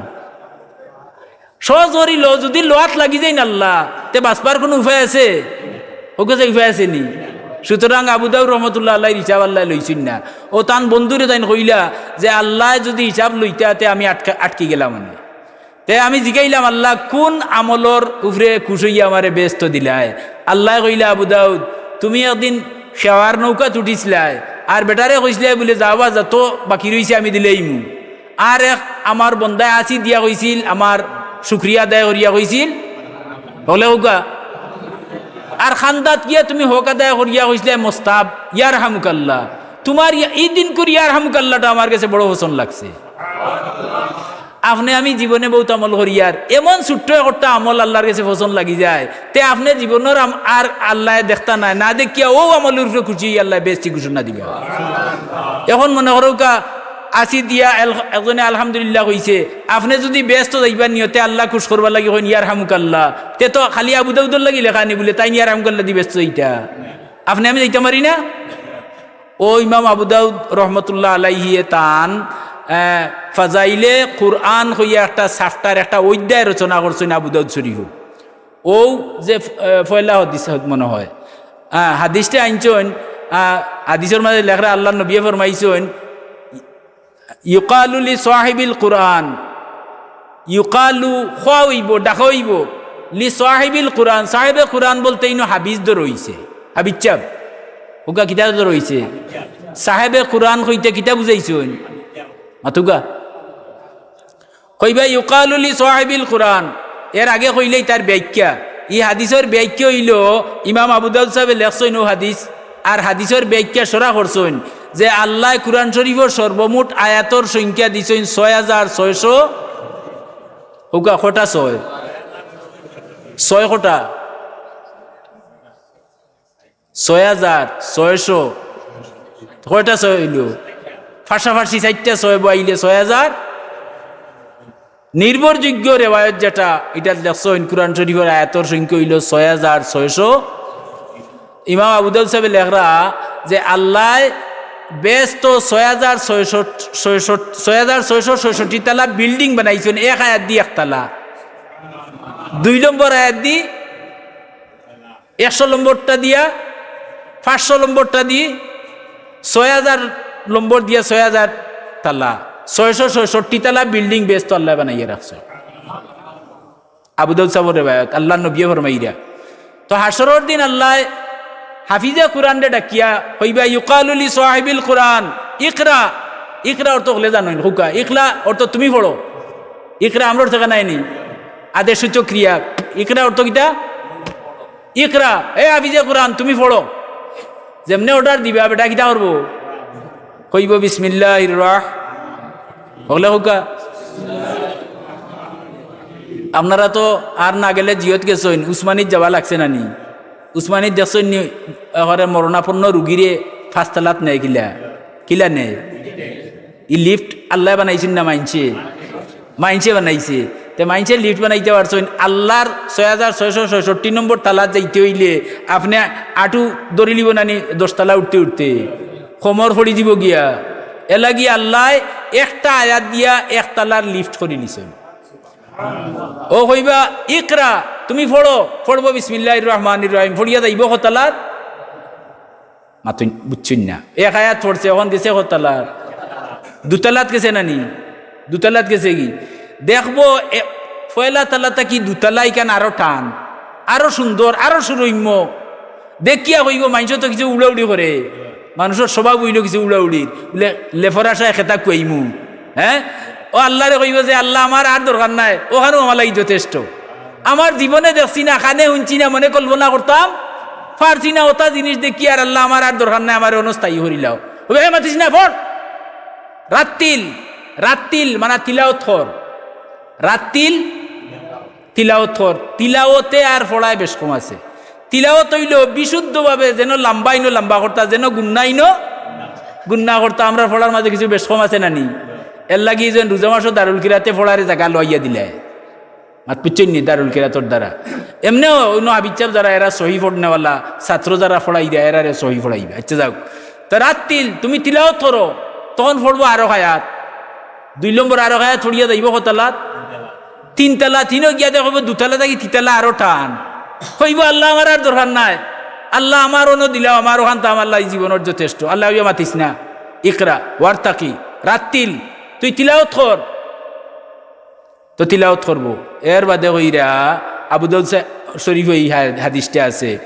সহজ করি লও, যুদি লওয়াত লাগি যাইন আল্লাহ, তে বাঁচবার কুনু উপায় আছে? কউক্কা চাই উপায় আছে নি? সুতরাং আবু দাউদ রহমতুল্লাহ আল্লাহর হিসাব আল্লাহ লইছইন না। ও তান বন্ধুরে তাইন কইলা যে, "আল্লাহ যদি হিসাব লইতা, তে আমি আটকা-, আটকি গেলাম অনে।" তে আমি জিগাইলাম, "আল্লাহ, কোন আমলর উপরে খুশ অইয়া আমারে বেহেস্ত দিলায়?" আল্লায় কইলা, "আবু দাউদ, তুমি একদিন সেওয়ার নৌকাত উঠিছলায়, আর বেটারে কইছলায় বুলে, 'যাও বা, যত বাকি রইছে আমি দিলাইমু।' আর এক আমার বন্দায় আসি দিয়া কইছিল, আমার শুকরিয়া আদায় করিয়া কইছিল, হকলে কউক্কা। আর কান্দাত গিয়া তুমি হক আদায় করিয়া কইছলায়, 'মোস্তাব, ইয়ারহামুকাল্লাহ।' তুমার ইয়া-, ই দিনকুর ইয়ারহামুকাল্লাহটা আমার গেছে বড় পছন্দ লাগছে।" আপনে আমি জীবনে বউত আমল করিয়ার, এমন ছোট্ট একটা আমল আল্লাহর গেছে পছন্দ লাগি যায়, তে আপনে জীবনর আম-, আর আল্লায় দেখতা নায়, না দেখিয়া অউ আমলর উপরে খুশি অইয়া আল্লায় বেহেস্তি ঘোষণা দিবা। এখন মনে করউক্কা, আসি দিয়া এল-, একজনে আলহামদুলিল্লাহ কইছে, আপনে যদি বেহেস্ত যাইবার নিয়তে আল্লাহ খুশ করবার লাগি কইন ইয়ারহামুকাল্লাহ, তে তো খালি আবু দাউদর লাগি লেখা নি বুলে তাইন ইয়ারহামুকাল্লাহ দি বেহেস্ত যাইতা। আপনে আমি যাইতাম পারি না? ও ইমাম আবু দাউদ রহমতুল্লাহ আলাইহিয়ে তান, আহ, ফাজাইলে কুরআন কইয়া একটা chapter, একটা অধ্যায় রচনা করছইন আবু দাউদ শরীফো। অউ যে, আহ, পয়লা হাদিস মনে হয়, আহ, হাদিসটা আনছইন, আহ, হাদিসর মাঝে লেখরা আল্লাহর নবিয়ে ফরমাইছইন, "ইউকালু লি সাহিবিল কুরআন", ইউকালু কওয়া অইবো, ডাকা অইবো, "লি সাহিবিল কুরআন", সাহেবে কুরআন বলতে ইনো হাফিজ ধরইছে, হাফিজ সাব, অউক্কা কিতা ধরইছে? সাহেবে কুরআন কইতে কিতা বুঝাইছইন? মাতউক্কা। কইবা, "ইউকালু লি সাহিবিল কুরআন", এর আগে কইলেই তার ব্যাখ্যা। ই হাদিসর ব্যাখ্যা অইলো, ইমাম আবু দাউদ সাহেবে লেখছইন অউ হাদিস, আর হাদিসর ব্যাখ্যা সরা করছইন যে আল্লায় কুরআন শরীফর সর্বমোট আয়াতর সংখ্যা দিছইন ছয় হাজার ছয়শো, কউক্কা কটা ছয়? ছয় কটা? ছয় হাজার ছয়শো। কয়টা ছয় অইলো? পাশাপাশি চাইরটা ছয় বওয়াইলে ছয় হাজার। নির্ভরযোগ্য রেওয়ায়ত যেটা, ইটাত লেখছইন কুরআন শরীফর আয়াতর সংখ্যা অইলো ছয় হাজার ছয়শো। ইমাম আবু দাউদ সাহেবে লেখরা যে আল্লায় বেহেস্তো ছয় হাজার ছয়শো, ছয়শো, ছয় হাজার ছয়শো ছয়ষট্টি তালা building বানাইছইন, এক আয়াত দি এক তালা, দুই নম্বর আয়াত দি একশো নম্বরটা দিয়া, পাঁচশো নম্বরটা দি, ছয় হাজার নম্বর দিয়া ছয় হাজার তালা, ছয়শো ছয়ষট্টি তালা building বেহেস্তো আল্লায় বানাইয়া রাখছে। আবু দাউদ সাহেবর রেওয়ায়ত, আল্লাহর নবিয়ে ফরমাইরা। তো হাশরর দিন আল্লায় হাফিজে কুরআনরে ডাকিয়া কইবা, "ইউকালু লি সাহিবিল কুরআন, ইকরা।" ইকরা অর্থ অকলে জানইন, কউক্কা। ইকরা অর্থ তুমি পড়ো। ইকরা আমরার ঠেকা নাই নি? আদেশ সূচক ক্রিয়া। ইকরা অর্থ কিতা? ইকরা, এ হাফিজে কুরআন, তুমি পড়ো। যেমনে order দিবা, বেটা কিতা করবো? কইবো, "বিসমিল্লাহির রাহ-," হকলে কউক্কা। আপনারা তো আর না গেলে জিয়ত গেছইন, উসমানীত যাওয়া লাগছে না নি? উসমানীত দেখছইন নি, একেবারে মরণাপন্ন রুগীরে পাঁচতলাত নেয় কিলা? কিলা নেয়? ই lift আল্লায় বানাইছইন না মাইনষে? মাইনষে বানাইছে। তে মাইনষে lift বানাইতা পারছইন, আল্লাহর ছয় হাজার ছয়শো ছয়ষট্টি নম্বর তালাত যাইতে অইলে আপনে আটু ধরিলিবো না নি দশ তালা উঠতে উঠতে? কোমর পড়ি যিবো গিয়া। এরলাগি আল্লায় একটা আয়াত দিয়া এক তালার lift করিলিছইন। অউ কইবা, "ইকরা, তুমি পড়ো।" পড়বো বিসমিল্লাহির রহমানির রহিম, পড়িয়া যাইবো কত তালাত? মাতইন, বুঝছইন না। এক আয়াত পড়ছে, অখন গেছে কত তালাত? দুতালাত গেছে না নি? দুতালাত গেছে গি? দেখবো, এ, পয়লা তালা থাকি দুতালা ইখান আরো টান, আরো সুন্দর, আরো সুরম্য। দেখিয়া কইবো, "মাইনষে তো কিছু উড়াউড়ি করে, মানুষর স্বভাব অইলো কিছু উড়াউড়ির, বুলে, লেফর আশায় খেতা কুয়াইমু।" হ্যাঁ? অউ আল্লাহরে কইবো যে, "আল্লাহ, আমার আর দরকার নাই, অখানউ আমার লাগি যথেষ্ট।" আমার জীবনে দেখছি না, কানে হুনছি না, মনে কল্পনা করতাম পারছি না, অতা জিনিস দেখিয়ার আল্লাহ আমার আর দরকার নাই, আমারে অনো স্থায়ী করিলাও। অউ, এ মাতিস না, পড়। রাত্তিল, রাত্তিল মানে তিলাওত কর। রাত্তিল তিলাওত কর। তিলাওতে আর পড়ায় বেশ কম আছে। তিলাওত অইলো বিশুদ্ধভাবে, যেন লাম্বাইনো লাম্বা করতা, যেন গুন্নাইনো গুন্না করতা। আমরার পড়ার মাঝে কিছু বেশ কম আছে না নি? এরলাগি যেন রোজা মাসো দারুল কিরাতে পড়ারে জাগা লইয়া দিলায়। মাত বুঝছইন নি? দারুল কিরাতর দ্বারা। এমনেও অইন্য হাফিজ সাব যারা, এরা সহি পড়নেওয়ালা, ছাত্র যারা পড়াইরা, এরারে সহি পড়াইবা। আচ্ছা, যাউক। তে রাত্তিল তুমি তিলাওত করো, তখন পড়বো আরো আয়াত। দুই নম্বর আরো আয়াত পড়িয়া যাইবো কত তালাত? তিন তালা। তিনো গিয়া দেখবো দুতালা থাকি তিতালা আরো টান। কইবো, "আল্লাহ, আমার আর দরকার নাই।" আল্লাহ আমার অনো দিলাও, আমার অখানতা আমার লাগি জীবনর যথেষ্ট। আল্লায় কইবা মাতিস না, ইকরা, ওয়ারতাকি, রাত্তিল, তুই তিলাওত কর। তো তিলাওত করবো। এর বাদে কইরা আবু দাউদ শা-, শরীফো ই হা-, হাদিসটা আছে,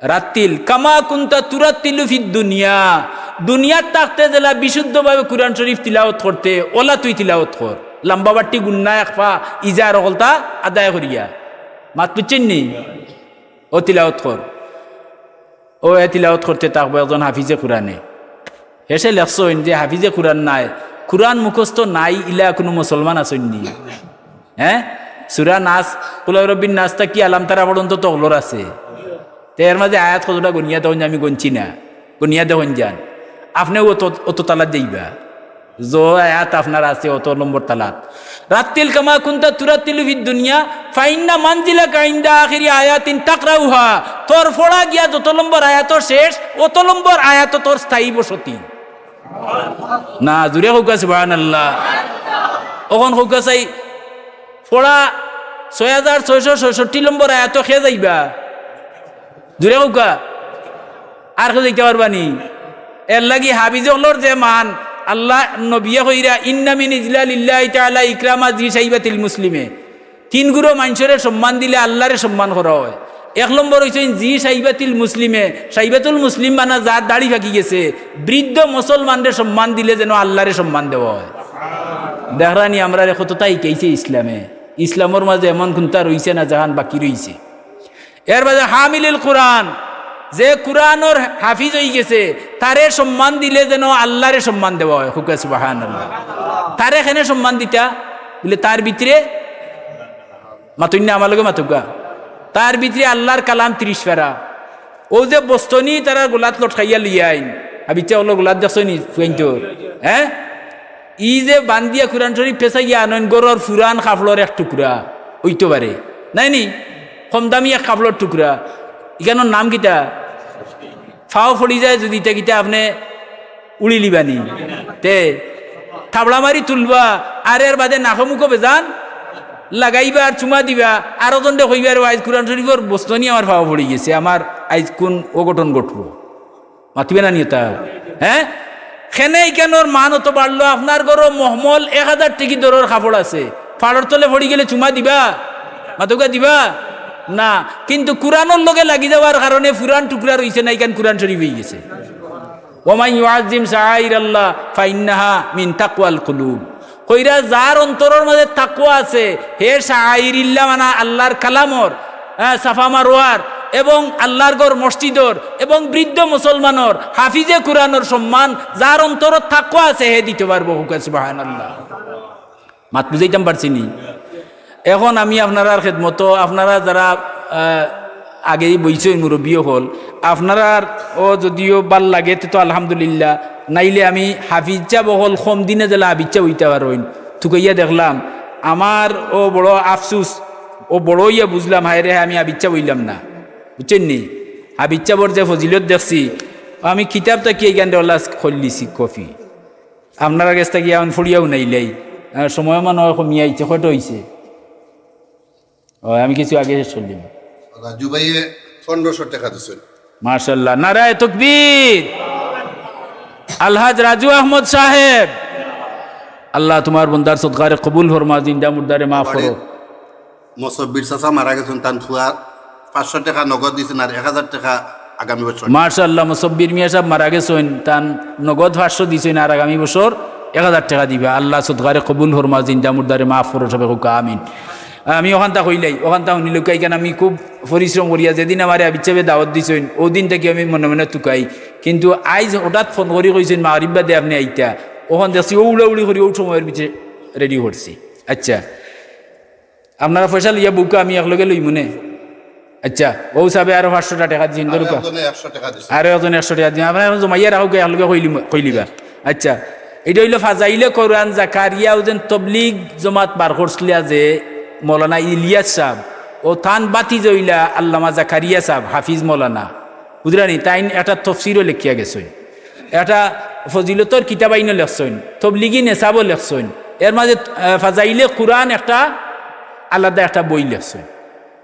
রাত্তিল কামা কুনতা তুরাত্তিলু ফিদ দুনিয়া, দুনিয়াত থাকতে যেলা বিশুদ্ধভাবে কুরআন শরীফ তিলাওত করতে, অলা তুই তিলাওত কর। লাম্বা বাট্টি গুন্না একফা ইজা আর অকলতা আদায় করিয়া। মাত বুঝছইন নি? অউ তিলাওত কর। অউ এ তিলাওত করতে থাকবো একজন হাফিজে কুরআনে। হেষে লেখছইন যে হাফিজে কুরআন নায়, কুরআন মুখস্থ নাই, ইলা কুনু মুসলমান আছইন নি? হে? সূরা নাস, কুল আউযু বিরাব্বিন নাস থাকি আলাম তারা পর্যন্ত তো অকলর আছে। তে এর মাঝে আয়াত কতটা গনিয়া দেখইন, আমি গনছি না, গনিয়া দেখইন যান। আপনেও অত, অত তালাত যাইবা। যে আয়াত আপনার আছে অত নম্বর তালাত। রাত্তিল কামা কুনতা তুরাত্তিলু ফিদ দুনিয়া, ফাইন্না মানজিলাকা ইনদা আখিরি আয়াতিন তাকরাউহা। তোর পড়া গিয়া যত নম্বর আয়াত শেষ, অত নম্বর আয়াত তোর স্থায়ী বসতি। না, জুরে কউক্কা সুবহানাল্লাহ। অখন কউক্কা চাই, পড়া ছয় হাজার ছয়শো ছয়ষট্টি নম্বর আয়াত কে যাইবা? জুরে কউক্কা। আর কেউ যাইতা পারবা নি? এর লাগি হাফিজ অকলর যে মান, আল্লাহ নবিয়ে কইরা, "ইন্না মিন ইজলালিল্লাহি তাআলা ইকরামা জি শাইবাতিল মুসলিমে।" তিন গুরু মানষরে সম্মান দিলে আল্লারে সম্মান করা অয়। এক নম্বর অইছইন জি শাইবাতিল মুসলিমে, শাইবাতুল মুসলিম মানা যার দাড়ি পাকি গেছে, বৃদ্ধ মুসলমানরে সম্মান দিলে যেন আল্লারে সম্মান দেওয়া অয়। দেখরা নি আমরারে কততা হিকাইছে ইসলামে, ইসলামর মাঝে এমন কুনতা রইছে না যেখান বাকি রইছে। এর বাদে হামিলুল কুরআন, যে কুরআনর হাফিজ অইগেছে, তারে সম্মান দিলে যেন আল্লারে সম্মান দেওয়া অয়। কউক্কা সুবহানাল্লাহ। তারে কেনে সম্মান দিতা? বুলে, তার ভিতরে, মাতইন না, আমার লগে মাতউক্কা। তার ভিতরে আল্লার কালাম তিরিশ পারা। অউ যে বস্তনি তারা গলাত লটকাইয়া লইয়া আইন, হাফিজ অকলর গলাত দেখছইন নি, ফুয়াইন্তর? হে? ই যে বান্দিয়া কুরআন শরীফ পেছাইয়া আনইন, ঘরর পুরান কাপড়র এক টুকরা অইতো পারে, নায় নি? কম দামি এক কাপড়র টুকরা। ইখানর নাম কিতা? ফাও পড়ি যায় যুদি, ইতা কিতা আপনে উড়িলিবা নি? তে থাবড়া মারি তুলবা, আর এর বাদে নাকো মুখো বেজান লাগাইবা আর চুমা দিবা, আরক জনরে কইবা, "রে, আইজ কুরআন শরীফর বস্তনি আমার ফাও পড়ি গেছে, আমার আইজ কুন অঘটন ঘটবো।" মাতিবা না নি অতা? হে? কেনে ইখানর মান অত বাড়লো? আপনার ঘরো মখমল এক হাজার টেকি দরর কাপড় আছে, ফাড়র তলে পড়ি গেলে চুমা দিবা? মাতউক্কা, দিবা? না। কিন্তু কুরআনর লগে লাগি যাওয়ার কারণে পুরান টুকরা রইছে না, ইখান কুরআন শরীফ অইগেছে। ওমান ইউআজ্জিম শাআইরাল্লাহ ফাইন্নাহা মিন তাকওয়াল কুলুব। কইরা যার অন্তরর মাঝে তাকওয়া আছে, হে শাআইরিল্লাহ মানা আল্লার কালামর, হ্যাঁ, সাফা মারওয়ার এবং আল্লার ঘর মসজিদর এবং বৃদ্ধ মুসলমানর, হাফিজে কুরআনর সম্মান যার অন্তরত তাকওয়া আছে, হে দিতো পারবো। কউক্কা সুবহানাল্লাহ। মাত বুঝাইতাম পারছি নি? এখন আমি আপনারার খেদমতো, আপনারা যারা, আহ, আগেই বইছইন মুরব্বি অকল, আপনারারও যুদিও ভালা লাগে তে তো আলহামদুলিল্লাহ, নাইলে আমি হাফিজ সাব অকল কম দিনে যেলা হাফিজ সাব অইতা পারইন, তুকাইয়া দেখলাম, আমারও বড় আফসুস, অউ বড় অইয়া বুঝলাম, হায় রে হায়, আমি হাফিজ সাব অইলাম না, বুঝছইন নি? হাফিজ সাবর যে ফজিলত দেখছি, আমি কিতাব থাকি ইখান অলা করিলিছি কপি। আপনারার গেছ থাকি আমি পড়িয়া হুনাইলাই। আর সময় মনে অয় কমিয়া আইছে, কয়টা অইছে? অয়, আমি কিছু আগে শেষ করিলিমু। রাজু ভাইয়ে পনেরোশো টেকা দিছইন। মাশাআল্লাহ, নারায়ে তাকবীর। আলহাজ রাজু আহমদ সাহেব, আল্লাহ তুমার বন্দার সদকারে কবুল ফরমা, জিন্দা মুর্দারে মাফ করো। মুসব্বির চাচা মারা গেছইন, তান ফুয়া পাঁচশো টেকা নগদ দিছইন আর এক হাজার টেকা আগামী বছর। মাশাআল্লাহ, মুসব্বির মিয়া সাব মারা গেছইন, তান নগদ পাঁচশো দিছইন আর আগামী বছর এক হাজার টেকা দিবা। আল্লাহ সদকারে কবুল ফরমা, জিন্দা মুর্দারে মাফ করো, সবে কউক্কা আমিন। আমি অখানতা কইলাই, অখানতা হুনিলাউক্কা, ইখান আমি খুব পরিশ্রম করিয়া, যেদিন আমারে হাফিজ সাবে দাওয়াত দিছইন, অউ দিন থাকি আমি মনে মনে তুকাই। কিন্তু আইজ হঠাৎ ফোন করি কইছইন, "মাগরিব বাদে আপনে আইতা।" অখন দেখছি অউ উড়াউড়ি করি অউ সময়র ভিতরে রেডি করছি। আচ্ছা, আপনারা পয়সা লইয়া বউক্কা, আমি একলগে লইমুনে। আচ্ছা, অউ সাবে আরো পাঁচশো টেকা দিছইন, ধরুক্কা। আরো একজনে একশো টেকা দিছইন। আরো একজনে একশো টেকা দিছইন। আপনারা এখন জমাইয়া রাখউক্কা, একলগে কইলিমু-, কইলিবা। আচ্ছা, ইটা অইলো ফাজাইলে কোরআন জাকারিয়া, অউ যেন তবলিগ জমাত বার করছিলা যে মৌলানা ইলিয়াস সাব, অউ তান ভাতিজা অইলা আল্লামা জাকারিয়া সাব, হাফিজ মৌলানা। বুঝরা নি? তাইন একটা তফসিরও লেখিয়া গেছইন, একটা ফজিলতর কিতাব আইনও লেখছইন, তবলিগি নেশাবও লেখছইন, এর মাঝে, আহ, ফাজাইলে কুরআন একটা আলাদা একটা বই লেখছইন।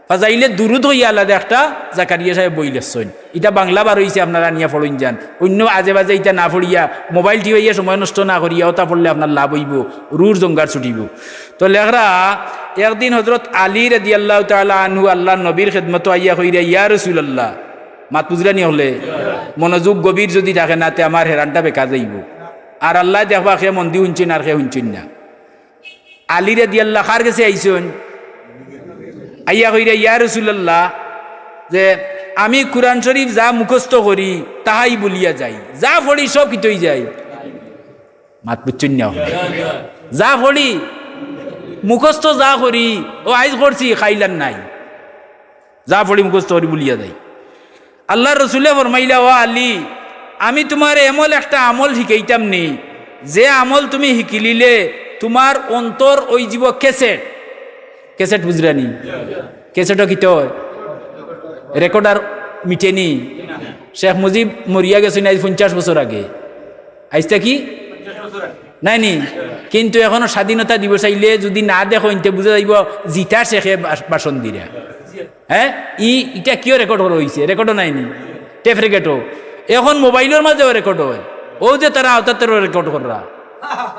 ফাজাইলে দুরুদ কইয়া আলাদা একটা জাকারিয়া সাহেব বই লেখছইন। ইটা বাংলা বার অইছে, আপনারা আনিয়া পড়ইন যান। অইন্য আজে বাজে ইটা না পড়িয়া, মোবাইল টিপাইয়া সময় নষ্ট না করিয়া, ওটা পড়লে আপনার লাভ অইবো, রুর জঙ্গার ছুটিবো। তো লেখরা, একদিন হজরত আলী রাদিয়াল্লাহু তাআলা আনহু আল্লাহর নবীর খেদমতো আইয়া কইরা, "ইয়া রাসূলুল্লাহ," মাত বুঝরা নি হকলে, মনোযোগ গভীর যদি থাকে না, তে আমার হেরানটা বেকার যাইবো। আর আল্লায় দেখবা, কে মন দি হুনছইন আর কে হুনছইন না। আলী রাদিয়াল্লাহ কার গেছে আইছইন? আইয়া কইরা, "ইয়া রাসূলুল্লাহ, যে আমি কুরআন শরীফ যা মুখস্থ করি, তাহাই ভুলিয়া যাই, যা পড়ি সব কিতা অই যায়।" মাত বুঝছইন না? যা পড়ি, মুখস্থ যা করি, ও আইজ করছি, কাইল আর নাই। যা পড়ি মুখস্থ করি ভুলিয়া যাই। আল্লাহর রসুলে ফরমাইলা, "ও আলী, আমি তুমারে এমন একটা আমল শিখাইতাম নি, যে আমল তুমি শিকিলিলে তুমার অন্তর অইযিবো ক্যাসেট।" ক্যাসেট বুঝরা নি? ক্যাসেটও কিতা অয়? রেকর্ড আর মিটে নি? শেখ মুজিব মরিয়া গেছইন আইজ পঞ্চাশ বছর আগে। আইজ থাকি? নায় নি? কিন্তু এখনো স্বাধীনতা দিবস আইলে যদি না দেখইন, তে বুঝা যাইবো জিতা শেখে ভাষ-, ভাষণ দিরা। হ্যাঁ, ই, ইটা কিও রেকর্ড করা অইছে? রেকর্ডও নায় নি, টেপ রেকর্ডও। এখন মোবাইলর মাজেও রেকর্ড অয়। অউ যে তারা আওতাত্তরও রেকর্ড কররা।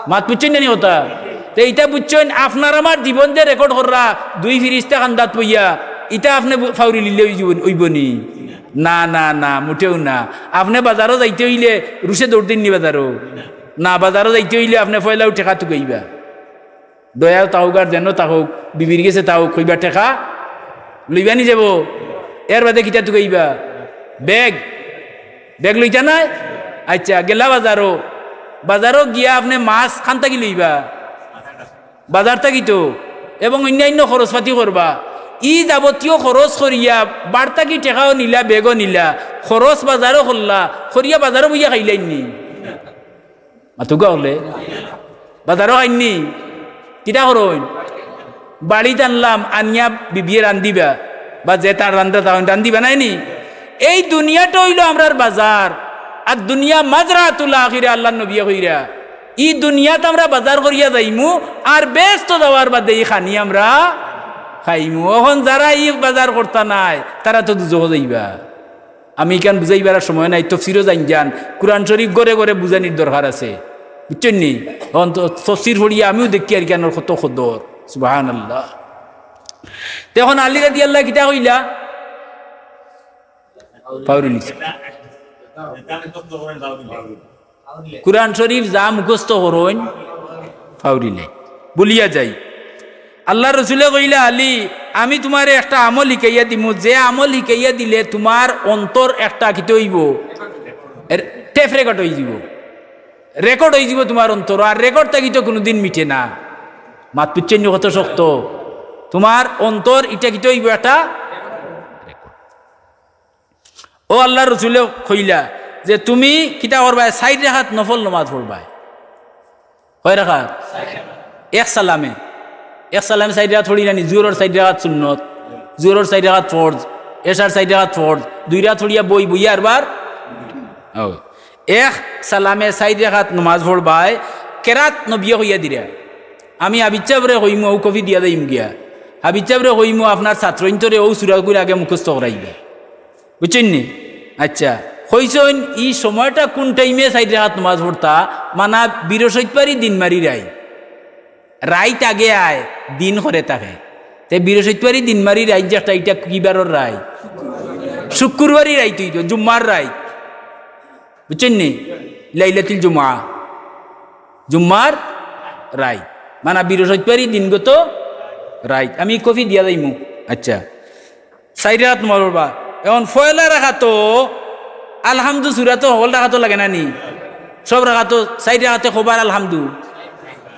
মাত বুঝছইন না নি কথা? তে ইটা বুঝছইন, আপনার আমার জীবন যে রেকর্ড কররা, দুই ফিরিস্তা কান্দাত বইয়া, ইটা আপনে বু-, ফাউরি লিলে অইযিবো, অইবো নি? না, না, না, মুটেও না। আপনে বাজারো যাইতে অইলে রুশে দৌড় দিন নি বাজারো? না, বাজারো যাইতে অইলে আপনে পয়লাউ টেকা তুকাইবা। দয়াল তাউক আর যেন তাউক, বিবির গেছে তাউক, কইবা, "টেকা লইবা নি যাইবো?" এর বাদে কিতা তুকাইবা? ব্যাগ। ব্যাগ লইতা নায়? আচ্ছা, গেলা বাজারো। বাজারো গিয়া আপনে মাছ খান থাকি লইবা? বাজার থাকি তো। এবং অইন্যাইন্য খরচপাতি করবা। ই যাবতীয় খরচ করিয়া, বাড় থাকি টেকাও নিলা, ব্যাগও নিলা, খরচ বাজারও করলা, করিয়া বাজারো বইয়া খাইলাইন নি? মাতুক্কা অকলে? বাজারো খাইন নি? কিতা করইন? বাড়িত আনলাম, আনিয়া বিবিয়ে রান্দিবা, বা যে তার রান্দা তাইন রান্দিবা, নায় নি? এই দুনিয়াটা অইলো আমরার বাজার, আর দুনিয়া মাজরাতুল আখিরা, আল্লাহর নবিয়ে কইরা। ই দুনিয়াত আমরা বাজার করিয়া যাইমু, আর বেহেস্তো যাওয়ার বাদে ই খানি আমরা খাইমু। অখন যারা ই বাজার করতা নায়, তারা তো দুজখো যাইবা। আমি ইখান বুঝাইবার আর সময় নাই, তফসিরও যাইন যান, কুরআন শরীফ ঘরে ঘরে বুঝানির দরকার আছে, বুঝছইন নি? অখন তো তফসির পড়িয়া আমিও দেখি আর ইখানর কত কদর, সুবহানাল্লাহ। তে অখন আলী রাদিয়াল্লাহু কিতা কইলা? ফাউরি লিছে। কুরআন শরীফ যা মুখস্থ করইন, ফাউরিলে, ভুলিয়া যাই। আল্লাহর রসুলে কইলা, "আলী, আমি তুমারে একটা আমল শিখাইয়া দিমু, যে আমল শিখাইয়া দিলে তুমার অন্তর একটা কিতা অইবো? এর টেপ রেকর্ড অইযিবো, রেকর্ড অইযিবো তুমার অন্তর, আর রেকর্ড থাকি তো কুনুদিন মিটে না।" মাত বুঝছইন নি কত শক্ত? তুমার অন্তর ইটা কিতা অইবো? একটা রেকর্ড। ও আল্লাহর রসুলে কইলা যে, "তুমি কিতা করবায়? চাইর রাকাত নফল নমাজ পড়বায়।" কয় রাকাত? এক সালামে। এক সালামে চাইর রাকাত পড়ি না নি? জোহরর চাইর রাকাত সুন্নত, জোহরর চাইর রাকাত ফরজ, এশার চাইর রাকাত ফরজ, দুই রাকাত পড়িয়া বই, বইয়া আরবার। ও, এক সালামে চাইর রাকাত নমাজ পড়বায়, কেরাত নবিয়ে কইয়া দিরা। আমি হাফিজ সাবরে কইমু, অউ কপি দিয়া দেইমু গিয়া। হাফিজ সাবরে কইমু, "আপনার ছাত্রইন্তরে অউ সুরাগুইন আগে মুখস্থ করাইবা।" বুঝছইন নি? আচ্ছা, কইছইন ই সময়টা কুন টাইমে চাইর রাকাত নমাজ পড়তা? মানা, বৃহস্পতিবারি দিন মারি রাইত। রাইত আগে আয়, দিন করে থাকে। তে বৃহস্পতিবারি দিন মারি রাইত যে একটা, ইটা কি বারর রাইত? শুক্রবারি রাইত অইতো, জুম্মার রাইত। বুঝছইন নি? লাইলাতুল জুমা, জুম্মার রাইত, মানা বৃহস্পতিবারি দিনগত রাইত। আমি কপি দিয়া যাইমু। আচ্ছা, চাইর রাকাত নমাজ পড়বা। এখন পয়লা রাকাতো আলহামদু সুরা তো হকল রাকাতো লাগে না নি? সব রাকাতো, চাইর রাকাতে কয়বার আলহামদু?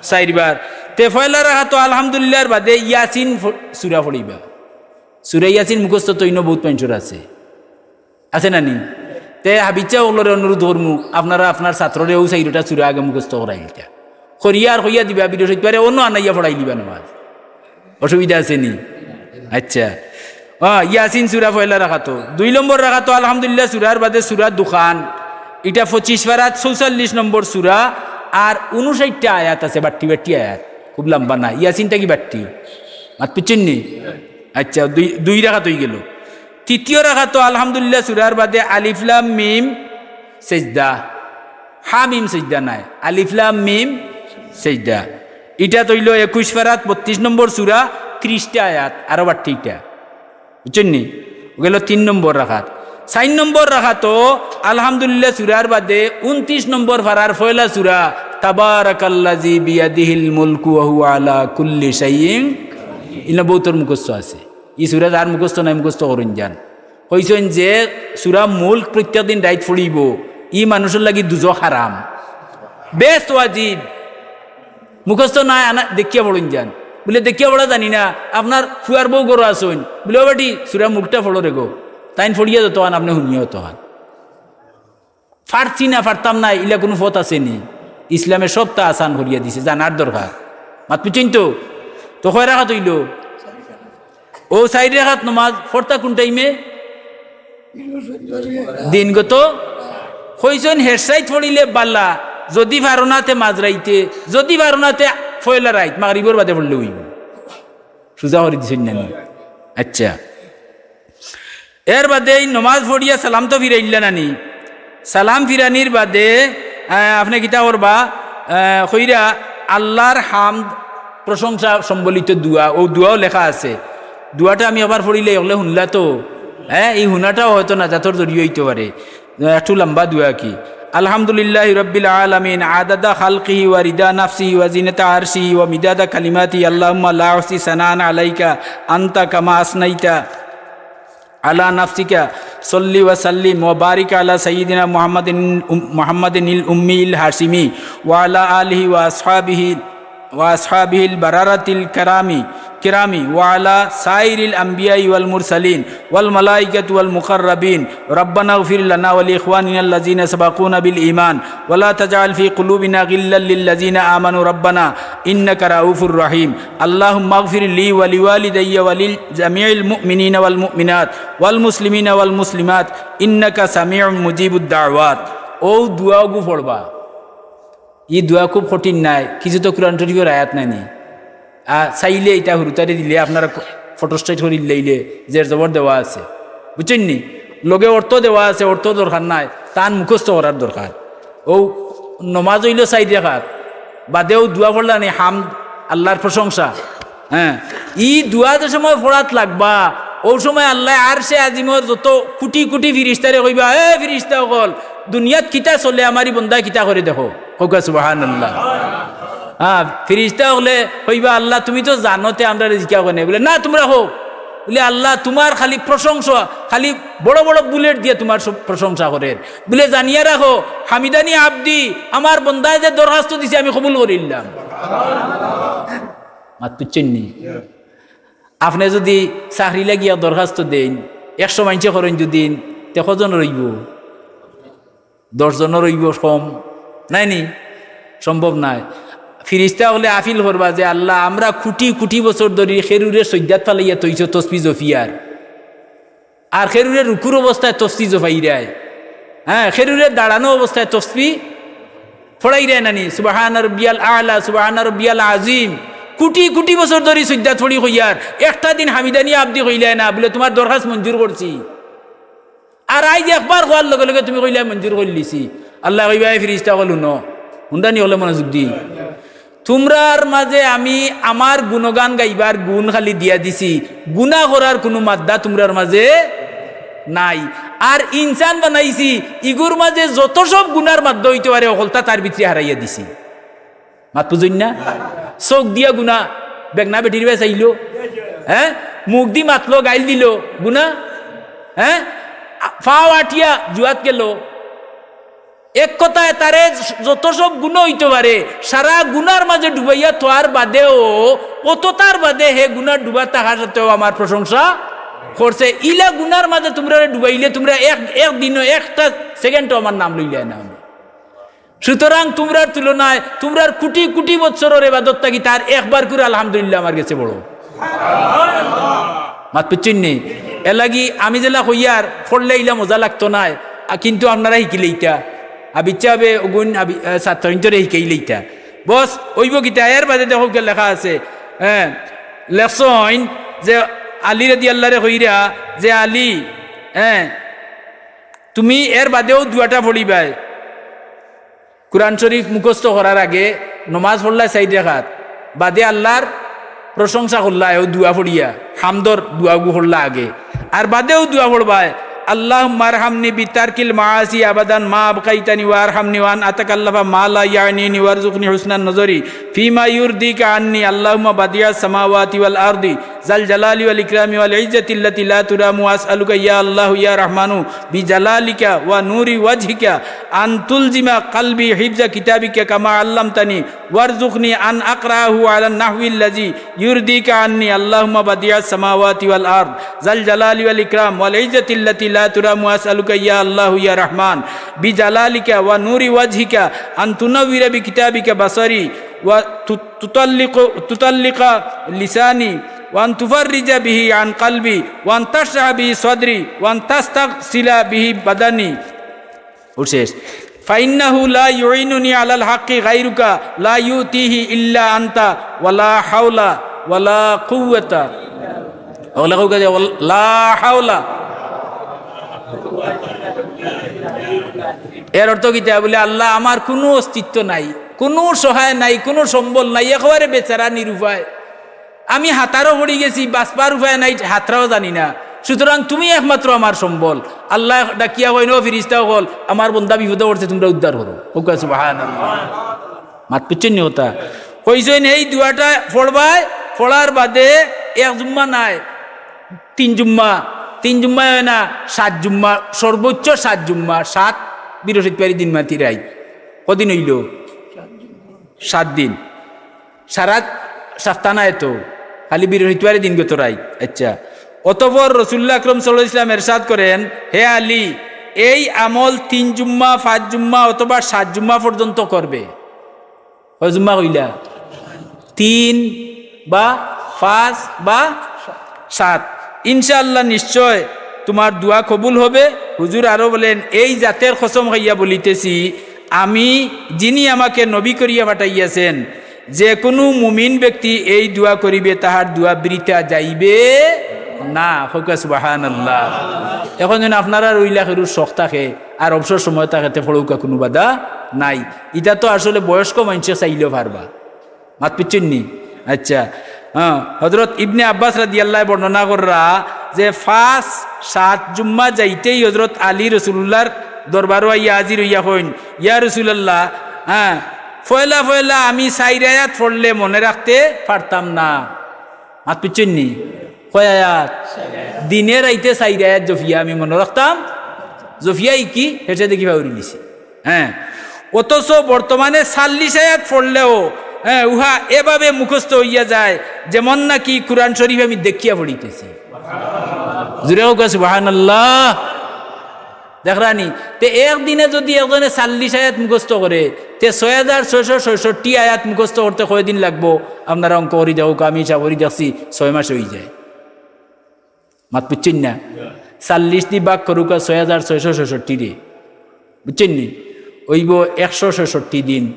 চাইরবার। তে পয়লা রাকাতো আলহামদুলিল্লাহর বাদে ইয়াসিন ফ-, সুরা পড়িবা। সুরা ইয়াসিন মুখস্থ তো ইনো বউত মানষর আছে। আছে না নি? তে হাফিজ সাব অকলরে অনুরোধ করমু, আপনারা আপনার ছাত্ররে অউ চাইরোটা সুরা আগে মুখস্থ করাইলিতা। করিয়া আর কইয়া দিবা, বৃহস্পতিবারে অনো আনাইয়া পড়াইলিবা নমাজ। অসুবিধা আছে নি? আচ্ছা। আ, ইয়াসিন সুরা পয়লা রাকাতো। দুই নম্বর রাকাতো আলহামদুলিল্লাহ সুরার বাদে সুরা দুখান। ইটা পঁচিশ পারাত চৌচল্লিশ নম্বর সুরা, আর ঊনষাটটা আয়াত আছে, বাট্টি বাট্টি আয়াত। খুব লম্বা না। ইয়াসিন থাকি বাট্টি। মাত বুঝছইন নি? আচ্ছা, দুই, দুই রাকাত অইগেলো। তৃতীয় রাকাতো আলহামদুলিল্লাহ সূরার বাদে আলিফ লাম মিম সেজদা, হা মিম সেজদা নায়, আলিফ লাম মিম সেজদা। ইটা তো অইলো একুশ পারাত বত্রিশ নম্বর সূরা, ত্রিশটা আয়াত, আরো বাড়তি ইটা। বুঝছইন নি? অউ গেলো তিন নম্বর রাকাত। চাইর নম্বর রাকাতো আলহামদুলিল্লাহ সূরার বাদে ঊনত্রিশ নম্বর পারার পয়লা সূরা, তাবারাকাল্লাযী বিয়াদিহিল মুলকু ওয়া হুয়া আলা কুল্লি শাইইন। ইনো বউতর মুখস্থ আছে। ই সূরা যার মুখস্থ নাই, মুখস্থ করইন যান। কইছইন যে সূরা মুলক প্রত্যেক দিন রাইত পড়িবো, ই মানুষর লাগি দুজখ হারাম। বেহেস্ত ওয়াজিব। মুখস্থ নাই, আনা, দেখিয়া পড়ইন যান। বুলে, "দেখিয়া পড়া জানি না, আপনার ফুয়ার বউ ঘরো আছইন।" বুলে, "ও বেটি, সূরা মুলকটা পড়ো রে গো।" তাইন পড়িয়া যতখান, আপনে হুনিয়া অতখান। পারছি না, পারতাম না, ইলা কুনু পথ আছে নি? ইসলামে সবতা আসান করিয়া দিছে, জানার দরকার। মাত বুঝছইন তো? তো কয় রাকাত অইলো? অউ চাইর রাকাত নমাজ পড়তা কুন টাইমে? দিনগত। কইছইন হেশাইত পড়িলে বালা, যুদি পারো না তে মাঝরাইতে, যুদি পারো না তে পয়লা রাইত, মাগরিবর বাদে পড়লে অইবো। সুজা করি দিছইন না নি? আচ্ছা। এর বাদে ই নমাজ পড়িয়া সালাম তো ফিরাইলা না নি? সালাম ফিরানির বাদে, আহ, আপনে কিতা করবা? আহ, কইরা আল্লার হামদ, প্রশংসা সম্বলিত দোয়া, অউ দোয়াও লেখা আছে। দোয়াটা আমি আবার পড়িলে অকলে হুনলা তো, হ্যাঁ, ই হুনাটাও হয়তো নাজাতর জরিয়া অইতো পারে। আহ, একটু লম্বা দোয়া কি? আলহামদুলিল্লাহি রাব্বিল আলামিন, আদাদা খালকিহি ওয়া রিদা নাফসিহি ওয়া জিনাতা আরশিহি ওয়া মিদাদা কালিমাতিহি, আল্লাহুম্মা লা উহসি সানাআন আলাইকা আনতা কামা আসনাইতা আলা নাফসিকা, সাল্লি ওয়া সাল্লিম ওয়া বারিক আলা সাইয়্যিদিনা মুহাম্মাদিন, উম, মুহাম্মাদিনিল উম্মিল হাশিমি ওয়া আলা আলিহি ওয়া আসহাবিহি, ওয়া আসহাবিহিল বারারাতিল কারামি, কিরামি ওয়া আলা সাইরিল আম্বিয়াই ওয়াল মুরসালিন ওয়াল মালাইকাতি ওয়াল মুকাররাবিন। রাব্বানা ইগফির লানা ওয়া লিইখওয়ানিনাল্লাযিনা সাবাকুনা বিল ঈমান ওয়া লা তাজআল ফি কুলুবিনা গিল্লাল লিল্লাযিনা আমানু রাব্বানা ইন্নাকা রাউফুর রহিম। আল্লাহুম্মাগফির লি ওয়া লিওয়ালিদাইয়া ওয়া লিজামিইল মুমিনিনা ওয়াল মুমিনাত ওয়াল মুসলিমিনা ওয়াল মুসলিমাত ইন্নাকা সামিউম মুজিবুদ দাওয়াত। অউ দোয়াগু পড়বা। ই দোয়া খুব কঠিন নায়, কিছু তো কুরআন শরিফর আয়াত নায় নি। আর চাইলে ইটা হুরুতারে দিলে আপনারা ফটো স্ট্রেট করি লইলে জের জবর দেওয়া আছে, বুঝছইন নি? লগে অর্থ দেওয়া আছে, অর্থ দরকার নায়, তান মুখস্থ করার দরকার। অউ নমাজ অইলো চাইর রাকাত, বাদে অউ দোয়া পড়লা নি, হামদ, আল্লার প্রশংসা। হ্যাঁ, ই দোয়া যে সময় পড়াত লাগবা, অউ সময় আল্লায় আরশে আজিমর যত কুটি কুটি ফিরিস্তারে কইবা, "এ ফিরিস্তা অকল, দুনিয়াত কিতা চলে, আমার ই বন্দায় কিতা করে দেখো।" কউক্কা সুবহানাল্লাহ। হ্যাঁ, ফিরিস্তা অকলে কইবা, "আল্লাহ, তুমি তো জানো, তে আমরারে জিকাও কেনে?" বুলে, "না, তুমরা কও।" বুলে, "আল্লাহ, তুমার খালি প্রশংসা, খালি বড় বড় বুলেট দিয়া তুমার সব প্রশংসা করের।" বুলে, "জানিয়া রাখো, হামিদানি আবদি, আমার বন্দায় যে দরখাস্ত দিছে, আমি কবুল করিলাম।" মাত বুঝছইন নি? আপনে যুদি চাকরি লাগিয়া দরখাস্ত দেইন, একশো মাইনষে করইন যুদি, তে কয়জন রইবো? দশ জনর অইবো কম, নায় নি? সম্ভব নায়। ফিরিস্তা অকলে আপিল করবা যে, "আল্লাহ, আমরা কুটি কুটি বছর ধরি খেরুরে সইজ্জাত ফালাইয়া থইছো তসবি জফিয়ার, আর খেরুরে রুকুর অবস্থায় তসবি জফাইরায়, হ্যাঁ, খেরুরে দাঁড়ানো অবস্থায় তসবি পড়াইরায় না নি, সুবহানা রব্বিয়াল আলা, সুবহানা রব্বিয়াল আজিম, কুটি কুটি বছর ধরি সইজ্জাত পড়ি কইয়ার, একটা দিন হামিদানি আবদি কইলায় না, বুলে তুমার দরখাস্ত মঞ্জুর করছি।" আর আইজ একবার কওয়ার লগে লগে তুমি কইলায় মঞ্জুর করিলিছি। আল্লায় কইবা, "এ ফিরিস্তা অকল হুনো, হুনরায় নি অকলে মনোযোগ দি। তুমরার মাঝে আমি আমার গুণগান গাইবার গুণ খালি দিয়া দিছি, গুনা করার কুনু মাদ্দা তুমরার মাঝে নাই। আর ইনসান বানাইছি, ইগুর মাঝে যত সব গুনার মাদ্দা অইতো পারে, অকলতা তার ভিতরে হারাইয়া দিছি।" মাত বুঝইন না? চউখ দিয়া গুনা, বেগনা বেটির বায় চাইলো, হ্যাঁ? মুখ দি মাতলো, গাইল দিলো, গুনা, হ্যাঁ? ফাও আটিয়া জুয়াত গেলো। এক কথায় তারে যত সব গুনা অইতো পারে, সারা গুনার মাঝে ডুবাইয়া থওয়ার বাদেও, অততার বাদে হে গুনার ডুবা থাকার সাথেও আমার প্রশংসা করছে। ইলা গুনার মাঝে তুমরারে ডুবাইলে তুমরা এক, এক দিনও একটা সেকেন্ডও আমার নাম লইলায় না। সুতরাং তুমরার তুলনায়, তুমরার কুটি কুটি বৎসরর ইবাদত থাকি তার একবার করি আলহামদুলিল্লাহ আমার গেছে বড়। মাত বুঝছইন নি? এরলাগি আমি যেলা কইয়ার, পড়লে ইলা মজা লাগতো নায়, আ, কিন্তু আপনারা হিকিলে ইতা। আবিচ্ছা হবে অগুন আবি-, আ, ছাত্রইন্তরে হিকাইলে ইতা। বস, অইবো কিতা? এর বাদে দেখউক্কা লেখা আছে, হ্যাঁ, লেখছইন যে আলী রাদিয়াল্লাহরে কইরা যে, "আলী, হ্যাঁ, তুমি এর বাদেও দোয়াটা পড়িবায়।" কোরআন শরীফ মুখস্থ করার আগে, নমাজ পড়লায় চাইর রাকাত, বাদে আল্লাহর প্রশংসা করলায় অউ দোয়া পড়িয়া, হামদর দোয়াগু পড়লা আগে, আর বাদেও দোয়া পড়বায়, "আল্লাহুম্মা আরহামনি বিতারকিল মাআসি আবাদান মা আবকাইতানি ওয়া আরহামনি ওয়ান আতাকাল্লাফা মা লা ইয়ানিনি ওয়ারজুকনি হুসনান নজরি ফিমা ইউরদিকা আন্নি আল্লাহুম্মা বাদিআস সামাওয়াতি ওয়াল আরদি জাল জালালি ওয়াল ইকরামি ওয়াল ইজ্জাতিল্লাতি লা তুরামু আসআলুকা ইয়া আল্লাহু ইয়া রাহমানু বিজালালিকা ওয়া নূরি ওয়াজহিকা আন তুলজিমা কালবি হিফজা কিতাবিকা কামা আল্লামতানি ওয়ারজুকনি আন আকরাহু আলান নাহওয়িল্লাজি ইউরদিকা আন্নি আল্লাহুম্মা বাদিআস সামাওয়াতি ওয়াল আরদ জাল জালালি ওয়াল ইকরাম ওয়াল ইজ্জাতিল্লাতি লা তুরামু আসআলুকা ইয়া আল্লাহু ইয়া রাহমান বিজালালিকা ওয়া নূরি ওয়াজহিকা আন তুনাওয়িরা বিকিতাবিকা বাসারি ওয়া তু-, তুতাল্লিকু-, তুতাল্লিকা লিসানি ওয়া আন তুফাররিজা বিহি আন কালবি ওয়া আন তাশরাহা বিহি সাদরি ওয়া আন তাস্তাগসিলা বিহি বাদানি।" ও শেষ। "ফাইন্নাহু লা ইউইনুনি আলাল হাক্কি গাইরুকা লা ইউতিহি ইল্লা আনতা ওয়ালা হাওলা ওয়ালা কুওয়াতা।" ওগুলা কউকা যে, ওয়াল-, লা হাওলা। এর অর্থ কিতা? বলে, "আল্লাহ, আমার কুনু অস্তিত্ব নাই, কুনু সহায় নাই, কুনু সম্বল নাই, একেবারে বেচারা নিরুপায়। আমি হাতারও পড়ি গেছি, বাঁচবার উপায় নাই, হাতরাও জানি না। সুতরাং তুমি একমাত্র আমার সম্বল।" আল্লায় ডাকিয়া কইন, "ও ফিরিস্তা অকল, আমার বন্দা বিপদো পড়ছে, তুমরা উদ্ধার করো।" কউকা সুবহানাল্লাহ। মাত বুঝছইন নি কথা? কইছইন, এই দোয়াটা পড়বায়, পড়ার বাদে এক জুম্মা নায়, তিন জুম্মা, তিন জুম্মা অয় না, সাত জুম্মা, সর্বোচ্চ সাত জুম্মা, সাত বৃহস্পতিবারর দিন মাতি রাইত। কদিন অইলো? সাত দিন। সারা সাপ্তা নায় তো, খালি বৃহস্পতিবারর দিন গত রাইত। আচ্ছা, অতঃপর রাসূলুল্লাহ আকরাম সাল্লাল্লাহু আলাইহি ওয়াসাল্লাম এরশাদ করেন, "হে আলী, এই আমল তিন জুম্মা, পাঁচ জুম্মা অথবা সাত জুম্মা পর্যন্ত করবে।" কয় জুম্মা কইলা? তিন বা পাঁচ বা সাত। ইনশাআল্লাহ নিশ্চয় তোমার দোয়া কবুল হবে। হুজুর আরো বলেন, "এই জাতের কসম খাইয়া বলিতেছি, আমি, যিনি আমাকে নবী করিয়া পাঠাইয়াছেন, যে কোনো মুমিন ব্যক্তি এই দোয়া করিবে, তাহার দোয়া বৃথা যাইবে না।" কউকা সুবহানাল্লাহ। এখন যেন আপনারার অউ লাখেরও শখ থাকে আর অবসর সময় থাকে, তে পড়উকা, কুনু বাধা নাই। ইটা তো আসলে বয়স্ক মানষে চাইলেও পারবা। মাত বুঝছইন নি? আচ্ছা, হ্যাঁ, হযরত ইবনে আব্বাস রাদিয়াল্লাহু বর্ণনা কররা যে পাঁচ সাত জুম্মা যাইতেই হযরত আলী রাসূলুল্লাহর দরবারো আইয়া হাজির অইয়া কইন, "ইয়া রাসূলুল্লাহ, হ্যাঁ, পয়লা পয়লা আমি চাইর আয়াত পড়লে মনে রাখতে পারতাম না।" মাত বুঝছইন নি? কয় আয়াত? দিনে রাইতে চাইর আয়াত জপিয়া আমি মনো রাখতাম, জপিয়া ইকি হেটে দেখি পাউরি নিছি। হ্যাঁ, অথচ বর্তমানে চাল্লিশ আয়াত পড়লেও, হ্যাঁ, উহা এভাবে মুখস্থ অইয়া যায়, যেমন নাকি কোরআন শরীফ আমি দেখিয়া পড়িতেছি। জুরে কউকা সুবহানাল্লাহ। দেখরানি, তে একদিনে যুদি একজনে চাল্লিশ আয়াত মুখস্থ করে, তে ছয় হাজার ছয়শো ছয়ষট্টি আয়াত মুখস্থ করতে কয়দিন লাগবো? আপনারা অঙ্ক করি দেখউকা, আমি হিসাব করি দেখছি, ছয় মাস অইযায়। মাত বুঝছইন না? চাল্লিশ দি ভাগ করউকা ছয় হাজার ছয়শো ছয়ষট্টি রে, বুঝছইন নি? অইবো একশো ছয়ষট্টি দিন।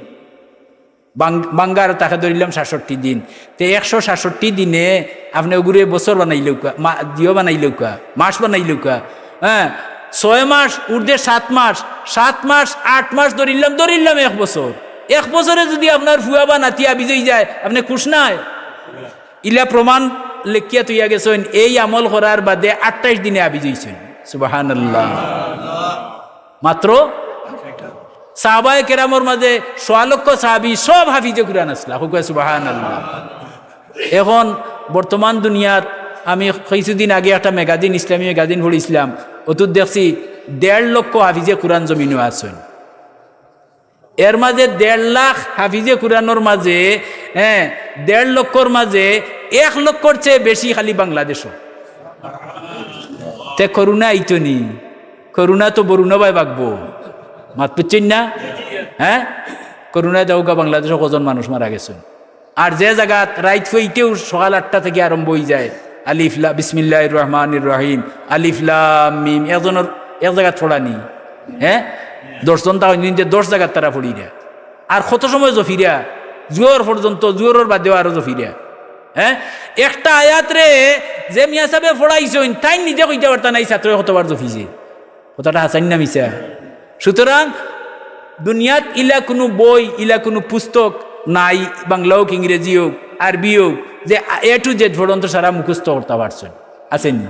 বাং-, বাঙ্গার তাকে ধরিলাম সাতষট্টি দিন। তে একশো সাতষট্টি দিনে আপনে ওগুরে বছর বানাইলউকা, মা-, দিও বানাইলউকা, মাস বানাইলউকা। হ্যাঁ, ছয় মাস, উর্ধে সাত মাস, সাত মাস, আট মাস ধরিলাম, ধরিলাম এক বছর। এক বছরে যুদি আপনার ফুয়া বা নাতি হাফিজ অইযায়, আপনে খুশ নায়? ইলা প্রমাণ লেখিয়া থইয়া গেছইন, এই আমল করার বাদে আটাইশ দিনে হাফিজ অইছইন। সুবহানাল্লাহ। মাত্র সাহাবায়ে কেরামর মাঝে সোয়া লক্ষ সাহাবী সব হাফিজে কুরআন আছলা। কউকা সুবহানাল্লাহ। এখন বর্তমান দুনিয়াত আমি কিছুদিন আগে একটা ম্যাগাজিন, ইসলামী ম্যাগাজিন পড়ছিলাম, অতুত দেখছি দেড় লক্ষ হাফিজে কুরআন জমিনো আছইন। এর মাঝে দেড় লাখ হাফিজে কুরআনর মাঝে, হ্যাঁ, দেড় লক্ষর মাঝে এক লক্ষর চেয়ে বেশি খালি বাংলাদেশো। তে করোনা আইতো নি? করোনা তো বরুণা ভাই বাগবো। মাত বুঝছইন না? হ্যাঁ? করোনায় দেখউকা বাংলাদেশো কয়জন মানুষ মারা গেছইন। আর যে জাগাত রাইত ফইতেউ সকাল আটটা থাকি আরম্ভ অইযায়, আলিফ লা-, বিসমিল্লাহির রহমানির রহিম, আলিফ লাম মিম, একজনর এক জাগাত পড়া নি, হ্যাঁ? দশজন থাকইন যে দশ জাগাত তারা পড়িরা। আর কত সময় জপিরা? জোহর পর্যন্ত, জোহরর বাদেও আরো জপিরা। হ্যাঁ? একটা আয়াতরে যে মিয়া সাবে পড়াইছইন, তাইন নিজে কইতা পারতা নায় ছাত্রয় কতবার জপিছে। কথাটা হাছা নি না মিছা? সুতরাং দুনিয়াত ইলা কুনু বই, ইলা কুনু পুস্তক নাই, বাংলা অউক, ইংরেজি অউক, আরবি অউক, যে A to Z পর্যন্ত সারা মুখস্থ করতা পারছইন। আছে নি?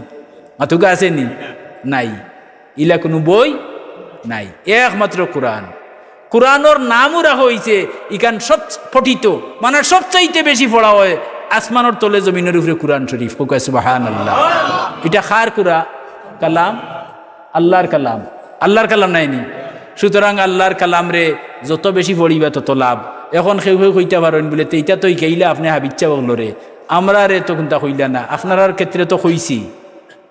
মাতউক্কা, আছে নি? নাই। ইলা কুনু বই নাই, একমাত্র কুরআন। কুরআনর নামও রাখা অইছে, ইখান সব পঠিত, মানে সবচাইতে বেশি পড়া অয় আসমানর তলে জমিনর উপরে কুরআন শরীফ। কউক্কা সুবহানাল্লাহ। ইটা কার কুরআন? কালাম, আল্লার কালাম। আল্লার কালাম নায় নি? সুতরাং আল্লার কালামরে যত বেশি পড়িবা তত লাভ। এখন কেউ কেউ কইতা পারইন বুলে, "তে ইটা তো হিকাইলা আপনে হাফিজ সাব অকলরে, আমরারে তো কুন্তা কইলা না, আপনারার ক্ষেত্রে তো কইছি।"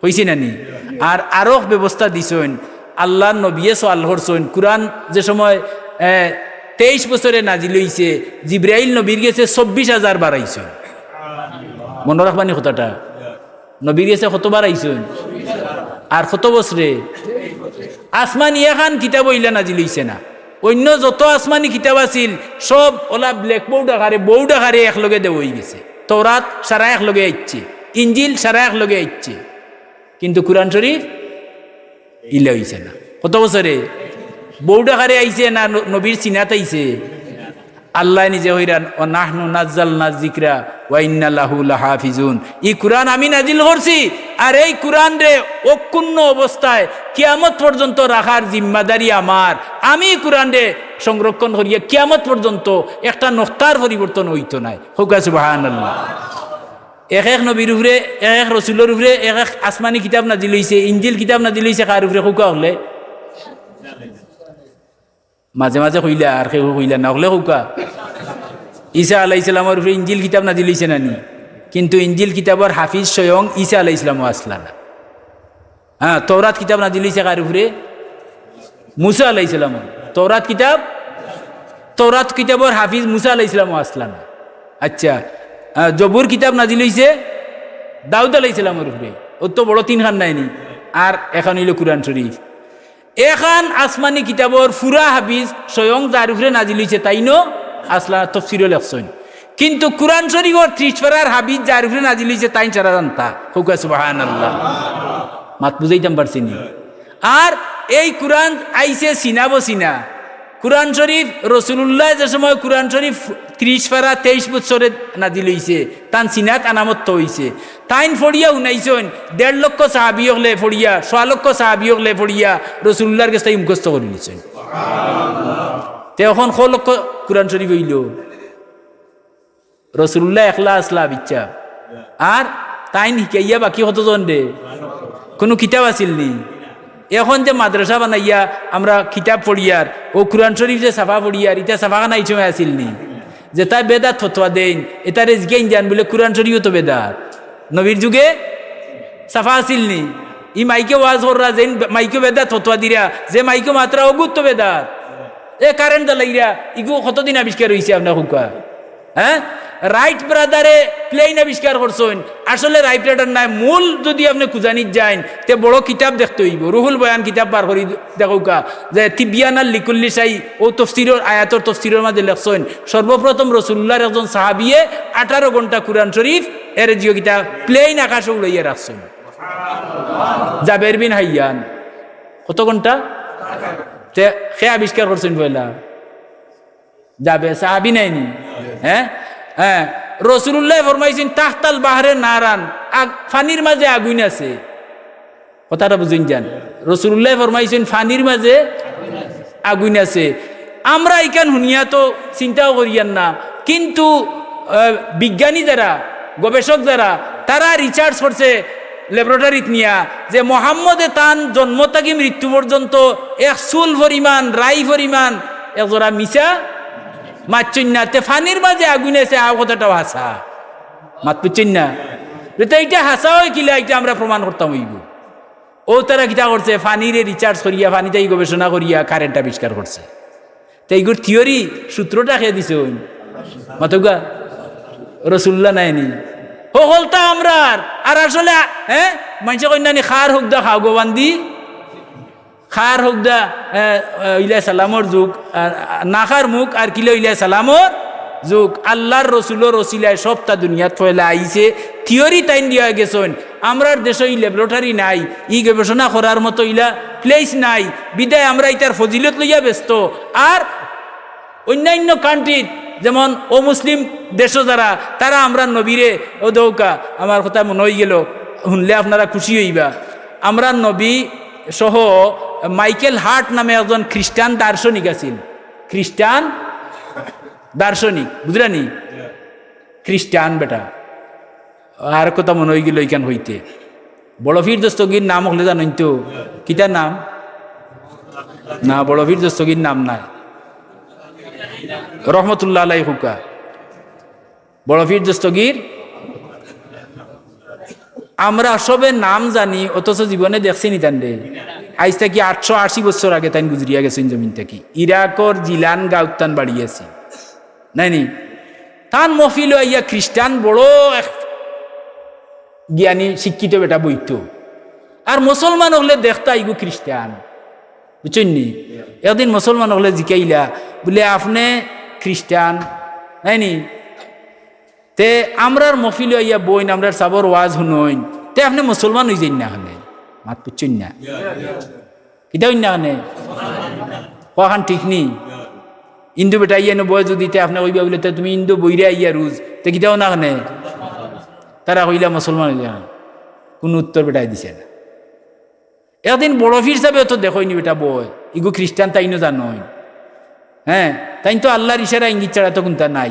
কইছি না নি? আর আরো ব্যবস্থা দিছইন, আল্লার নবিয়ে সওয়াল করছইন, কুরআন যে সময়, এ, তেইশ বছরে নাজিল অইছে, জিব্রাইল নবীর গেছে চব্বিশ হাজার বার আইছইন। মনো রাখবা নি কথাটা? নবীর গেছে কতবার আইছইন? আর কত বছরে? আসমানি একখান কিতাবও ইলা নাজিল অইছে না। অইন্য যত আসমানি কিতাব আছিল, সব অলা blackboard আকারে, board আকারে একলগে দেওয়া অইগেছে। তৌরাত সারা একলগে আইছে, ইঞ্জিল সারা একলগে আইছে, কিন্তু কুরআন শরীফ ইলা অইছে না। কত বছরে? Board আকারে আইছে না ন-, নবীর সিনাত আইছে? আল্লায় নিজে কইরা, "ওয়া নাহনু নাজ্জালনা যিকরা ওয়া ইন্না লাহু লাহাফিজুন।" ই কুরআন আমি নাজিল করছি, আর এই কুরআনরে অক্ষুণ্ণ অবস্থায় কিয়ামত পর্যন্ত রাখার জিম্মাদারি আমার। আমি কুরআনরে সংরক্ষণ করিয়া কিয়ামত পর্যন্ত একটা নক্তার পরিবর্তন অইতো নায়। কউক্কা সুবহানাল্লাহ। এক এক নবীর উপরে, এক এক রসুলর উপরে এক এক আসমানি কিতাব নাজিল অইছে, ইঞ্জিল কিতাব নাজিল অইছে কার উপরে? কউক্কা অকলে। মাঝে মাঝে কইলা, আর কেউ কইলা না, অকলে কউক্কা। ঈসা আলাইহিস সালামর উপরে ইঞ্জিল কিতাব নাজিল অইছে না নি? কিন্তু ইঞ্জিল কিতাবর হাফিজ স্বয়ং ঈসা আলাইহিস সালামও আছলা না। হ্যাঁ, তৌরাত কিতাব নাজিল অইছে কার উপরে? মুসা আলাইহিস সালামর। তৌরাত কিতাব, তৌরাত কিতাবর হাফিজ মুসা আলাইহিস সালামও আছলা না। আচ্ছা, আহ, জবুর কিতাব নাজিল অইছে দাউদ আলাইহিস সালামর উপরে। অউ তো বড় তিনখান নায় নি? আর একখান অইলো কুরআন শরীফ। একখান আসমানি কিতাবর পুরা হাফিজ স্বয়ং যার উপরে নাজিল অইছে, তাইনও আছলা, তফসিরও লেখছইন। কিন্তু কুরআন শরীফর ত্রিশ পারার হাফিজ যার উপরে নাজিল অইছে, তাইন সারা জানতা। কউক্কা সুবহানাল্লাহ। মাত বুঝাইতাম পারছি নি? আর এই কুরআন আইছে সিনা বসিনা। কুরআন শরীফ, রসুলুল্লায় যে সময় কুরআন শরীফ ত্রিশ পারা তেইশ বছরে নাজিল অইছে, তান সিনাত আনামত তো অইছে। তাইন পড়িয়া হুনাইছইন, দেড় লক্ষ সাহাবি অকলে পড়িয়া, সোয়া লক্ষ সাহাবি অকলে পড়িয়া রসুলুল্লার গেছ থাকি মুখস্থ করি নিছইন। তে অখন ক লক্ষ কুরআন শরীফ অইলো? রসুলুল্লাহ একলা আছলা বিচ্চা। আর তাইন হিকাইয়া বাকি কতজনরে? কুনু কিতাব আছিল নি? অখন যে মাদ্রাসা বানাইয়া আমরা কিতাব পড়িয়ার, অউ কুরআন শরীফ যে ছাপা পড়িয়ার, ইতা ছাপাখানা ই সময় আছিল নি? যেতায় বেদাত ফতোয়া দেইন, এতারে জিকাইন যান বুলে কুরআন শরীফও তো বেদাত। নবীর যুগে ছাপা আছিল নি? ই মাইকে ওয়াজ কররা, যেইন মাইকে বেদাত ফতোয়া দিরা, যে মাইকে মাতরা অগুত তো বেদাত। এ কারেন্ট জ্বালাইরা, ইগু কতদিন আবিষ্কার অইছে আপনার কউক্কা? হ্যাঁ, রাইট ব্রাদারে প্লেন আবিষ্কার করছইন। আসলে রাইট ব্রাদার নায়, মূল যুদি আপনে খুজানিত যাইন, তে বড় কিতাব দেখতে অইবো। রুহুল বয়ান কিতাব বার করি দেখউক্কা, যে তিবিয়ানাল লিকুল্লি শাই, অউ তফসিরর, আয়াতর তফসিরর মাঝে লেখছইন, সর্বপ্রথম রসুলুল্লার একজন সাহাবিয়ে আঠারো ঘন্টা কুরআন শরীফ এরে জিও কিতা প্লেন আকাশো উড়াইয়া রাখছইন। জাবের বিন হাইয়ান। কত ঘন্টা? তে কে আবিষ্কার করছইন পয়লা? যাবে, সাহাবি নায় নি? হ্যাঁ, হ্যাঁ। রসুলুল্লায় ফরমাইছইন, "তাহতাল বাহরে নারান", আগ-, পানির মাঝে আগুইন আছে। কথাটা বুঝইন যান। রসুলুল্লায় ফরমাইছইন, "পানির মাঝে আগুইন আছে।" আমরা ইখান হুনিয়া তো চিন্তাও করিয়ার না, কিন্তু, আহ, বিজ্ঞানী যারা, গবেষক যারা, তারা research করছে, ল্যাবরেটরিত নিয়া যে মোহাম্মদে তান জন্ম থাকি মৃত্যু পর্যন্ত এক চুল পরিমাণ, রাই পরিমাণ এক জরা মিছা মাতছইন না। তে পানির মাঝে আগুইন আছে, অউ কথাটাও হাছা। মাত বুঝছইন না? তে ইটা হাছা অয় কিলা, ইটা আমরা প্রমাণ করতাম অইবো। অউ তারা কিতা করছে, পানিরে research করিয়া, পানি থাকি গবেষণা করিয়া কারেন্ট আবিষ্কার করছে। তে ইগুর theory, সূত্রটা কে দিছইন? মাতউক্কা, রসুলুল্লাহ নায় নি? হকলতা আমরার। আর আসলে, হ্যাঁ, মানষে কইন না নি, "খার হুকদা খাও গো বান্দি, খার হুকদা, এ, এ, ইলা সালামর যুগ, আর, আর না খার মুখ, আর কিলা ইলা সালামর যুগ আল্লাহর রসুলর ওসিলায় সবটা দুনিয়াত ফয়লা আইছে, থিওরি তাইন দিয়া গেছইন। আমরার দেশো ই ল্যাবরেটরি নাই, ই গবেষণা করার মতো ইলা প্লেস নাই, বিদায় আমরা ইতার ফজিলত লইয়া ব্যস্ত। আর অন্যান্য কান্ট্রিত, যেমন অমুসলিম দেশো যারা, তারা আমরার নবীরে, ও দৌকা, আমার কথা মনো অইগেলো, হুনলে আপনারা খুশি অইবা। আমরার নবী সহ মাইকেল হার্ট নামে একজন খ্রিস্টান দার্শনিক আছিল, খ্রিস্টান দার্শনিক, বুঝরা নি? খ্রিস্টান বেটা। আর কথা মনো অইগেলো ইখান কইতে। বড় পীর দস্তগীর নাম হকলে জানইন তো? কিতা নাম? না, বড় পীর দস্তগীর নাম নায়। রহমতুল্লাহ আলাই কউক্কা। বড় পীর দস্তগীর, আমরা সবে নাম জানি, অথচ জীবনে দেখছি নি তানরে। আইজ থাকি আটশো আশি বছর আগে তাইন গুজরিয়া গেছইন জমিন থাকি। ইরাকর জিলান গাউত তান বাড়ি আছিল। নায় নি? তান মহফিলো আইয়া খ্রিস্টান বড় এক জ্ঞানী শিক্ষিত বেটা বইতো। আর মুসলমান হকলে দেখতা ইগু খ্রিস্টান। বুঝছইন নি? একদিন মুসলমান হকলে জিকাইলা, বুলে, "আপনে খ্রিস্টান, নায় নি? তে আমরার মহফিলো আইয়া বইন, আমরার সাবর ওয়াজ হুনইন, তে আপনে মুসলমান অইযাইন না কেনে?" মাত বুঝছইন না? কিতা অইন না কেনে? কওয়াখান ঠিক নি? হিন্দু বেটা আইয়া নু বয় যুদি, তে আপনে কইবা বুলে, "তে তুমি হিন্দু বইরে আইয়া রুজ, তে কিতা অও না কেনে?" তারা কইলা, "মুসলমান অইযাইন।" কুনু উত্তর বেটায় দিছে না। একদিন বড় পীর সাবে অত দেখইন নি বেটা বয়, ইগু খ্রিস্টান তাইনও জানইন। হ্যাঁ, তাইন তো আল্লাহর ইশারা ইঙ্গিত ছাড়া তো কুন্তা নাই।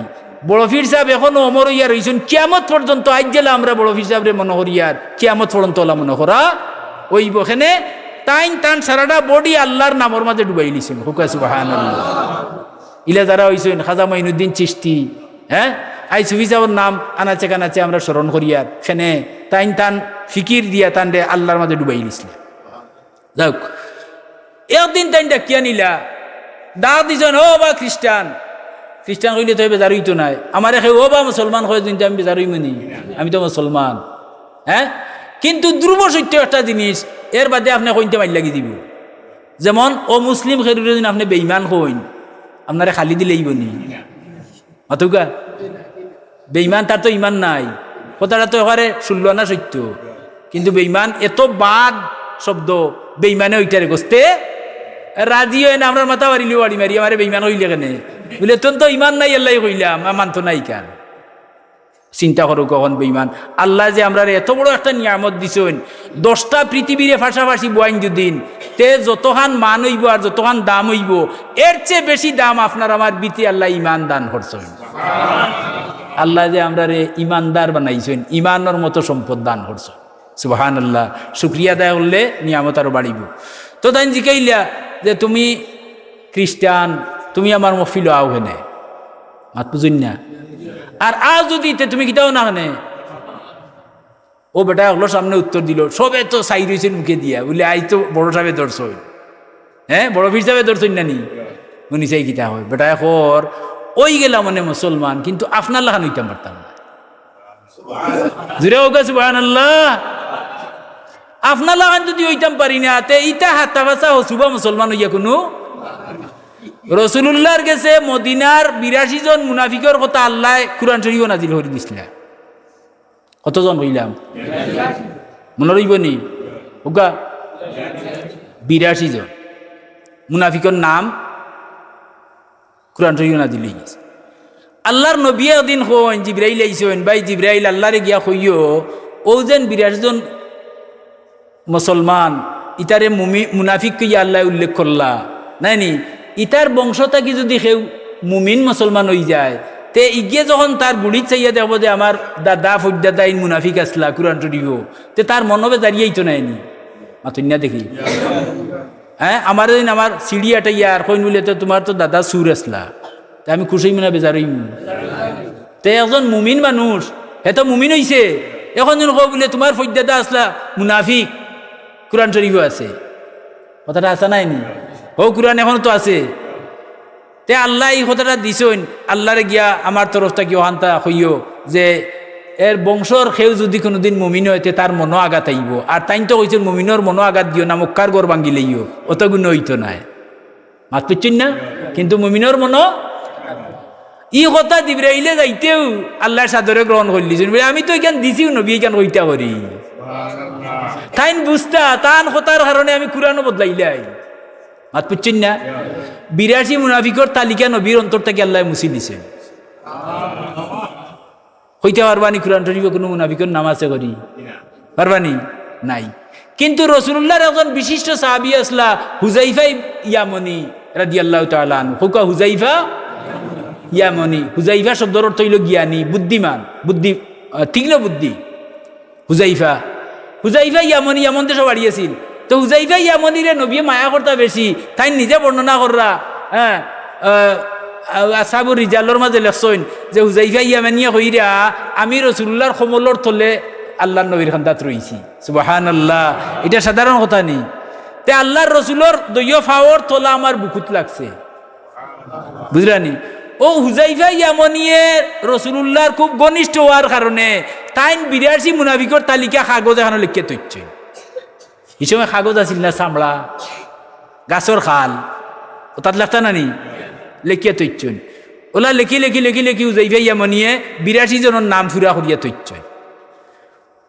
বড় পীর সাব এখনো অমর অইয়া রইছইন, কিয়ামত পর্যন্ত। আইজ যেলা আমরা বড় পীর সাবরে মনো করিয়ার, কিয়ামত পর্যন্ত অলা মনো করা অইবো। কেনে? তাইন তান সারাটা বডি আল্লাহর নামর মাঝে ডুবাইলিছইন। কউক্কা সুবহানাল্লাহ। ইলা যারা অইছইন, খাজা মঈনুদ্দিন চিশতি, হ্যাঁ, আইজ সুফি সাবর নাম আনাচে কানাচে আমরা স্মরণ করিয়ার। কেনে? তাইন তান ফিকির দিয়া তানরে আল্লাহর মাঝে ডুবাইলিছলা। যাউক, একদিন তাইন ডাকিয়া নিলা, ডাক দিছইন, "ও বা খ্রিস্টান।" খ্রিস্টান কইলে তো বেজার অইতো নায়। আমারে কেউ "ও বা মুসলমান" কয় যুদি, আমি বেজার অইমু নি? আমি তো মুসলমান। হ্যাঁ? কিন্তু ধ্রুব সত্য একটা জিনিস, এর বাদে আপনে কইনতে মাইর লাগি দিবো। যেমন অমুসলিম কেউরে যুদি আপনে বেইমান কইন, আপনারে খালি দিলে অইবো নি? মাতউক্কা? বেইমান, তার তো ইমান নাই। কথাটা তো একেবারে ষোলো আনা সত্য। কিন্তু বেইমান এত বাদ শব্দ, বেইমানে ওইটারে গস্তে রাজি অয় না। আমরার মাথা বাড়িলিও বাড়ি মারি, "আমারে বেইমান কইলে কেনে?" বুলে, "তোর তো ইমান নাই, এল্লাই কইলাম, আর মানতো না ইখান।" চিন্তা করো কখন বেইমান। আল্লায় যে আমরারে এত বড় একটা নিয়ামত দিছইন, দশটা পৃথিবীরে পাশাপাশি বওয়াইন যুদি, তে যতখান মান অইবো আর যতখান দাম অইবো, এর চেয়ে বেশি দাম আপনার আমার ভিতরে আল্লায় ইমান দান করছইন। আল্লায় যে আমরারে ইমানদার বানাইছইন, ইমানর মতো সম্পদ দান করছইন। সুবহানাল্লাহ। শুকরিয়া আদায় করলে নিয়ামত আরো বাড়িবো। তো তাইন জিকাইলা যে, "তুমি খ্রিস্টান, তুমি আমার মহফিলো আও কেনে?" মাত বুঝইন না? আর আও যুদি, তে তুমি কিতা অও না কেনে? অউ বেটায় হকলর সামনে উত্তর দিলো, সবে তো চাই রইছইন মুখে দিয়া, বুলে, "আইজ তো বড় সাবে ধরছইন, হ্যাঁ, বড় পীর সাবে ধরছইন না নি?" হুনি চাই কিতা কয়, বেটায় কর, "অইগেলাম অনে মুসলমান, কিন্তু আপনার লাখান অইতাম পারতাম না।" জুরে কউক্কা সুবহানাল্লাহ। আপনার লাখান যুদি অইতাম পারি না, তে ইতা হাত্তা-পাছা হসুবা মুসলমান অইয়া কুনু। রসুলুল্লাহর গেছে মদিনার বিরাশি জন মুনাফিকর কথা আল্লায় কুরআন শরীফো নাজিল করি দিছলা। কতজন কইলাম? মনো রইবো নি? কউক্কা, বিরাশি জন মুনাফিকর নাম কুরআন শরীফো নাজিল অইগেছে। আল্লার নবীয়ে একদিন কইন, জিব্রাইল আইছইন, "ভাই জিব্রাইল, আল্লারে গিয়া কইও, অউ যেন বিরাশি জন মুসলমান, ইতারে মুমি-, মুনাফিক কইয়া আল্লায় উল্লেখ করলা, নায় নি? ইতার বংশ থাকি যুদি কেউ মুমিন মুসলমান অইযায়, তে ইগিয়ে যখন তার গুড়িত চাইয়া দেখবো যে আমার দাদা, ফইরদাদা ইন মুনাফিক আছলা কুরআন শরীফো, তে তার মনো বেজারি আইতো নায় নি?" মাতইন না দেখি। হ্যাঁ, আমারে যেন আমার সিঁড়ি আটাইয়া আর কইন বুলে, "তে তুমার তো দাদা চুর আছলা।" তে আমি খুশ অইমু না বেজার অইমু? তে একজন মুমিন মানুষ, হে তো মুমিন অইছে, এখন যেন কও বুলে, "তুমার ফইরদাদা আছলা মুনাফিক, কুরআন শরীফো আছে।" কথাটা হাছা নায় নি? হউ, কুরআন এখনো তো আছে। তে আল্লায় ই কথাটা দিছইন, আল্লারে গিয়া আমার তরফ থাকি অখানতা কইও যে এর বংশর কেউ যুদি কুনুদিন মুমিন অয়, তে তার মনো আঘাত আইবো। আর তাইন তো কইছইন, "মুমিনর মনো আঘাত দিও না, মক্কার ঘর ভাঙ্গিলাইও, অত গুণে অইতো নায়।" মাত বুঝছইন না? কিন্তু মুমিনর মনো, ই কথা জিব্রাইলে যাইতেউ আল্লায় সাদরে গ্রহণ করিলিছইন। বলে, "আমি তো ইখান দিছিউ নবী, ইখান কইতা করি।" তাইন বুঝতা, তান কথার কারণে আমি কুরআনও বদলাইলাই। মাত বুঝছইন না? বিরাশি মুনাফিকর তালিকা নবীর অন্তর থাকি আল্লায় মুছিলিছে। কইতা পারবানি কুরআন শরীফো কুনু মুনাফিকর নাম আছে করি? পারবানি? নাই। কিন্তু রাসুলুল্লাহর একজন বিশিষ্ট সাহাবী আছলা হুজাইফা ইয়ামনি রাদিয়াল্লাহু তাআলা আনহু। কউক্কা হুজাইফা ইয়ামনি। হুজাইফা শব্দর অর্থ অইলো জ্ঞানী, বুদ্ধিমান, বুদ্ধি, আহ, তীক্ষ্ণ বুদ্ধি। হুজাইফা, হুজাইফা ইয়ামনি, ইয়ামন দেশো বাড়ি আছিল। তো হুজাইফা ইয়ামনিরে নবীয়ে মায়া করতা বেশি, তাইন নিজে বর্ণনা কররা, হ্যাঁ, আহ, আহ, আসহাবুর রিজালর মাঝে লেখছইন যে হুজাইফা ইয়ামনিয়ে কইরা, "আমি রাসুলুল্লাহর কমলর তলে আল্লাহর নবীর কান্দাত রইছি।" সুবহানাল্লাহ, ইটা সাধারণ কথা নি। তে আল্লাহর রাসুলর দুইও পাওর তলা আমার বুকুত লাগছে। বুঝরানি? অউ হুজাইফা ইয়ামনিয়ে রাসুলুল্লাহর খুব ঘনিষ্ঠ অওয়ার কারণে তাইন বিরাশি মুনাফিকর তালিকা কাগজ এখানো লেখিয়া থইছইন। ই সময় কাগজ আছিল না, চামড়া, গাছর খাল, অতাত লেখতা না নি? লেখিয়া থইছইন। অলা লেখি, লেখি, লেখি, লেখি হুজাইফা ইয়ামনিয়ে বিরাশি জনর নাম পুরা করিয়া থইছইন।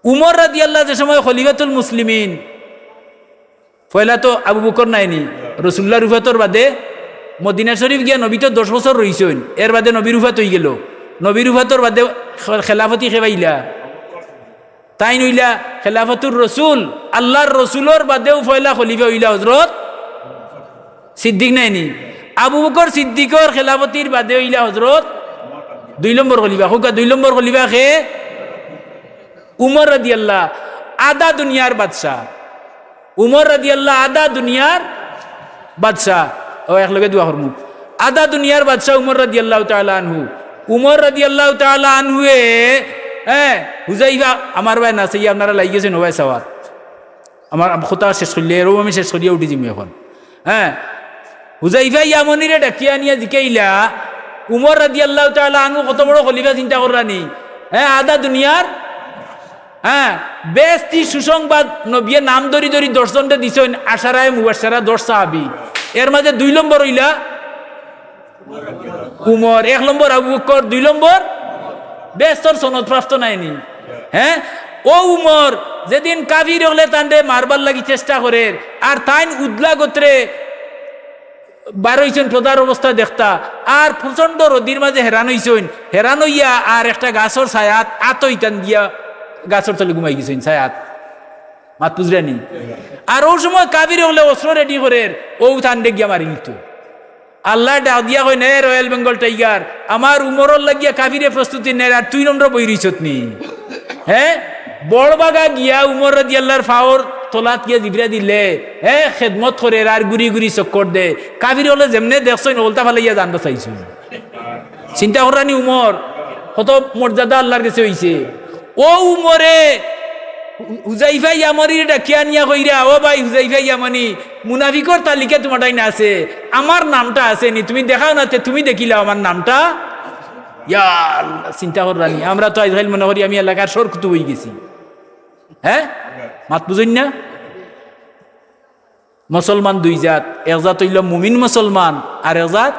উমর রাদিয়াল্লাহু যে সময় খলিফাতুল মুসলিমিন, পয়লা তো আবু বকর নায়নি, রাসুলুল্লাহর উফাতর বাদে মদিনা শরীফ গিয়া নবী তো দশ বছর রইছইন, এর বাদে নবীর উফাত অইগেলো। নবীর উফাতর বাদে খে-, খেলাফতি কে পাইলা? তাইন অইলা খেলাফতুর রাসুল, আল্লাহর রাসুলর বাদেউ পয়লা খলিফা অইলা হজরত সিদ্দিক নায়নি? আবু বকর সিদ্দিকর খেলাফতির বাদে অইলা হজরত দুই নম্বর খলিফা। কউক্কা দুই নম্বর খলিফা কে? উমর রাদিয়াল্লাহ, আধা দুনিয়ার বাদশা। উমর রাদিয়াল্লাহ আধা দুনিয়ার বাদশা। অউ একলগে দোয়া করমু। আধা দুনিয়ার বাদশা উমর রাদিয়াল্লাহু তাআলা আনহু। উমর রাদিয়াল্লাহু তাআলা আনহুয়ে, হ্যাঁ, হুজাইফা, আমার বায় না চাইয়া আপনারা লাগি গেছইন, ও বায় চাওয়াত। আমার আম-, কথা শেষ করিলে, এরও আমি শেষ করিয়া উঠি যিমু এখন। হ্যাঁ, হুজাইফা ইয়ামনিরে ডাকিয়া আনিয়া জিকাইলা, উমর রাদিয়াল্লাহু তাআলা আনহু কত বড় খলিফা চিন্তা কররানি? হ্যাঁ, আধা দুনিয়ার, হ্যাঁ, বেহেস্তি সুসংবাদ নবিয়ে নাম ধরি ধরি দশ জনরে দিছইন, আশারায়ে মুবাশশারা দশ সাহাবী। এর মাঝে দুই নম্বর অইলা উমর, এক নম্বর আবু বকর, দুই নম্বর বেহেস্তর সনদ প্রাপ্ত নায়নি। হ্যাঁ, অউ উমর যেদিন কাফির অকলে তানরে মারবার লাগি চেষ্টা করের, আর তাইন উদলা গোত্রে বার অইছইন প্রধার অবস্থা দেখতা, আর প্রচণ্ড রোদির মাঝে হেরান অইছইন, হেরান অইয়া আর একটা গাছর ছায়াত আতই তান দিয়া গাছর তলে ঘুমাই গেছইন ছায়াত। মাত বুঝরানি? আর অউ সময় কাফির অকলে অস্ত্র ready করের, অউ তানরে গিয়া মারিলিতো। আল্লায় ডাক দিয়া কইন, "এ Royal Bengal Tiger, আমার উমরর লাগিয়া কাফিরে প্রস্তুতি নের, আর তুই নম্র বই রইছত নি?" হ্যাঁ, বড় বাগা গিয়া উমর রাদিয়াল্লাহর পাওর তলাত গিয়া জিবরা দিলে, হ্যাঁ, খেদমত করের আর ঘুরি ঘুরি চক্কর দে। কাফির অকলে যেমনে দেখছইন, অকলতা ফালাইয়া জান বাচাইছইন। চিন্তা কররানি উমর, কত মর্যাদা আল্লাহর গেছে অইছে। অউ উমরে হু-, হুজাইফা ইয়ামনিরে ডাকিয়া আনিয়া কইরা, "ও ভাই হুজাইফা ইয়ামনি, মুনাফিকর তালিকা তুমার টাইন আছে, আমার নামটা আছে নি, তুমি দেখাও না, তে তুমি দেখিলাও আমার নামটা।" ইয়া আল্লাহ, চিন্তা কররানি, আমরা তো আইজকাইল মনে করি আমি এলাকার সর কুতুব অইগেছি। হ্যাঁ, মাত বুঝইন না? মুসলমান দুই জাত, এক জাত অইলো মুমিন মুসলমান, আর এক জাত,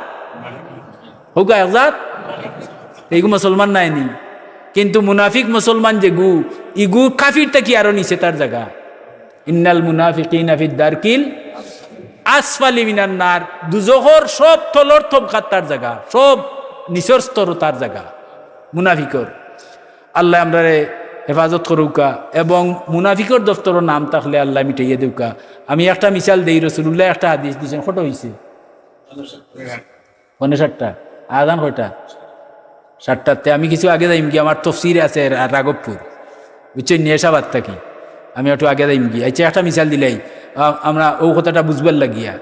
কউক্কা এক জাত, ইগু মুসলমান নায়নি। কিন্তু মুনাফিক মুসলমান যেগু, ইগু কাফির থাকি আরো নিচে তার জাগা। ইন্নাল মুনাফিকিনা ফিদ দারকিল আসফালি মিনান নার, দুজখর সব তলর তবকাত তার জাগা, সব নিচর স্তর তার জাগা মুনাফিকর। আল্লায় আমরারে হেফাজত করউক্কা এবং মুনাফিকর দফতরর নাম থাকলে আল্লায় মিটাইয়া দেউক্কা। আমি একটা মিসাল দেই, রাসুলুল্লায় একটা হাদিস দিছইন, কত অইছে? পৌনে সাতটা। আজান কয়টা? সাতটাতে। আমি কিছু আগে যাইমগি, আমার তফসির আছে রা-, রাঘবপুর, বুঝছইন নি, এশাবাদ থাকি। আমি একটু আগে যাইমগি। আচ্ছা, একটা মিসাল দিলাই, আ-, আমরা অউ কথাটা বুঝবার লাগিয়া।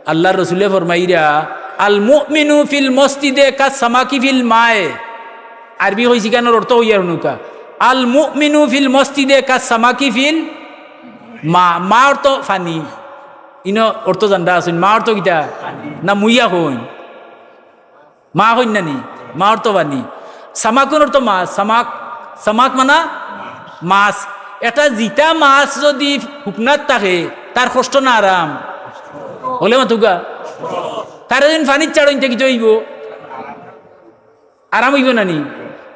আল্লাহর রসুলে ফরমাইরা, "আল মুমিনু ফিল মসজিদে কাস সামাকি ফিল মায়ে।" আরবি কইছি কেন, অর্থ কইয়ার হুনউক্কা। "আল মুমিনু ফিল মসজিদে কাস সামাকি ফিল মা।" মা অর্থ পানি। ইনো অর্থ জানরা আছইন, মা অর্থ কিতা? না মুইয়া কইন? মা কইন না নি? মা অর্থ পানি। সামাকুন অর্থ মাছ। সামাক, সামাক মানা মাছ। এটা জিতা মাছ যদি হুকনাত থাকে, তার কষ্ট না আরাম? অকলে মাতউক্কা। তারে যদি পানিত ছাড়ইন তে কিতা অইবো? আরাম অইবো না নি?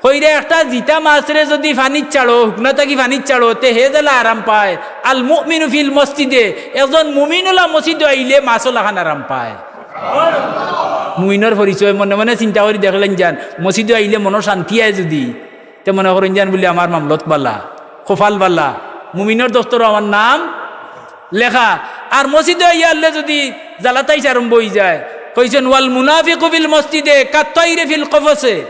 কইরা একটা জিতা মাছরে যুদি পানিত ছাড়ো, হুকনা থাকি পানিত ছাড়ো, তে হে যেলা আরাম পায়। আল মুমিনু ফিল মসজিদে, একজন মুমিন অলা মসজিদো আইলে মাছও লাখান আরাম পায়। মুমিনর পরিচয় মনে মনে চিন্তা করি দেখলাইন যান, মসজিদো আইলে মনো শান্তি আয় যুদি, তে মনে করইন যান বুলি আমার মামলত বালা, কপাল বালা, মুমিনর দফতরো আমার নাম লেখা। আর মসজিদো আইয়া আনলে যুদি জালাতাইশ আরম্ভ অইযায়, কইছইন, "ওয়াল মুনাফিকু ফিল মসজিদে কাত্তাইরে ফিল কফসে।"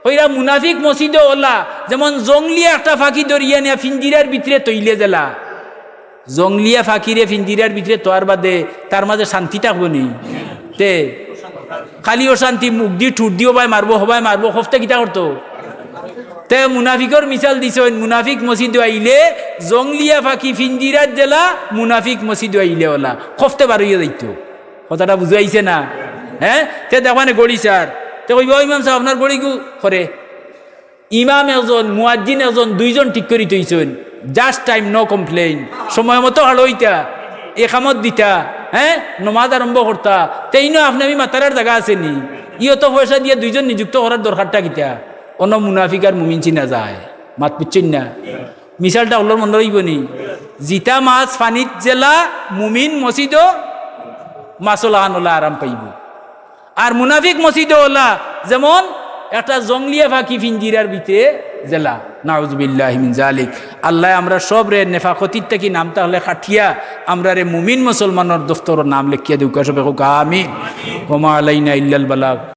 কইরা মুনাফিক মসজিদো অলা, যেমন জংলিয়া একটা ফাকি ধরিয়া নিয়া ফিঞ্জিরার ভিতরে তইলে যেলা। জংলিয়া ফাকিরে ফিঞ্জিরার ভিতরে তোয়ার বাদে তার মাঝে শান্তি থাকবো নি? তে খালি অশান্তি, মুখদি ঠুটদি হবায় মারবো, হবায় মারবো, খফতে কিতা করতো? তে মুনাফিকর মিছাল দিছইন, মুনাফিক মসজিদো আইলে জংলিয়া ফাকি ফিঞ্জিরাত যেলা, মুনাফিক মসজিদো আইলে অলা, খফতে বারইয়া যাইতো। কথাটা বুঝাইছে না? হ্যাঁ, তে দেখবানে গড়ি স্যার, তে কইবা, "ও ইমাম সাব, আপনার গড়ি গু করে।" ইমাম একজন, মুয়াজ্জিন একজন, দুইজন ঠিক করি থইছইন, just time, no complain। সময় মতো হাড়ইতা, একামত দিতা, হ্যাঁ, নমাজ আরম্ভ করতা, তেইনও আপনে আমি মাতারার জাগা আছে নি? ইও তো পয়সা দিয়া দুইজন নিযুক্ত করার দরকারটা কিতা? অনো মুনাফিক আর মুমিন চিনা যায়, মাত বুঝছইন না? মিছালটা অকলর মনো রইবো নি? জিতা মাছ পানিত যেলা, মুমিন মসজিদো মাছও লাখান অলা আরাম পাইবো। আর মুনাফিক মসজিদো অলা, যেমন একটা জংলিয়া ফাকি ফিঞ্জিরার ভিতরে যেলা। নাউজুবিল্লাহি মিন জালিক। আল্লায় আমরা সবরে নেফাকতির থাকি নাম তাহলে কাটিয়া আমরারে মুমিন মুসলমানর দফতরো নাম লেখিয়া দেউক্কা, সবে কউক্কা আমিন। ওমা আলাইনা ইল্লাল বালাগ।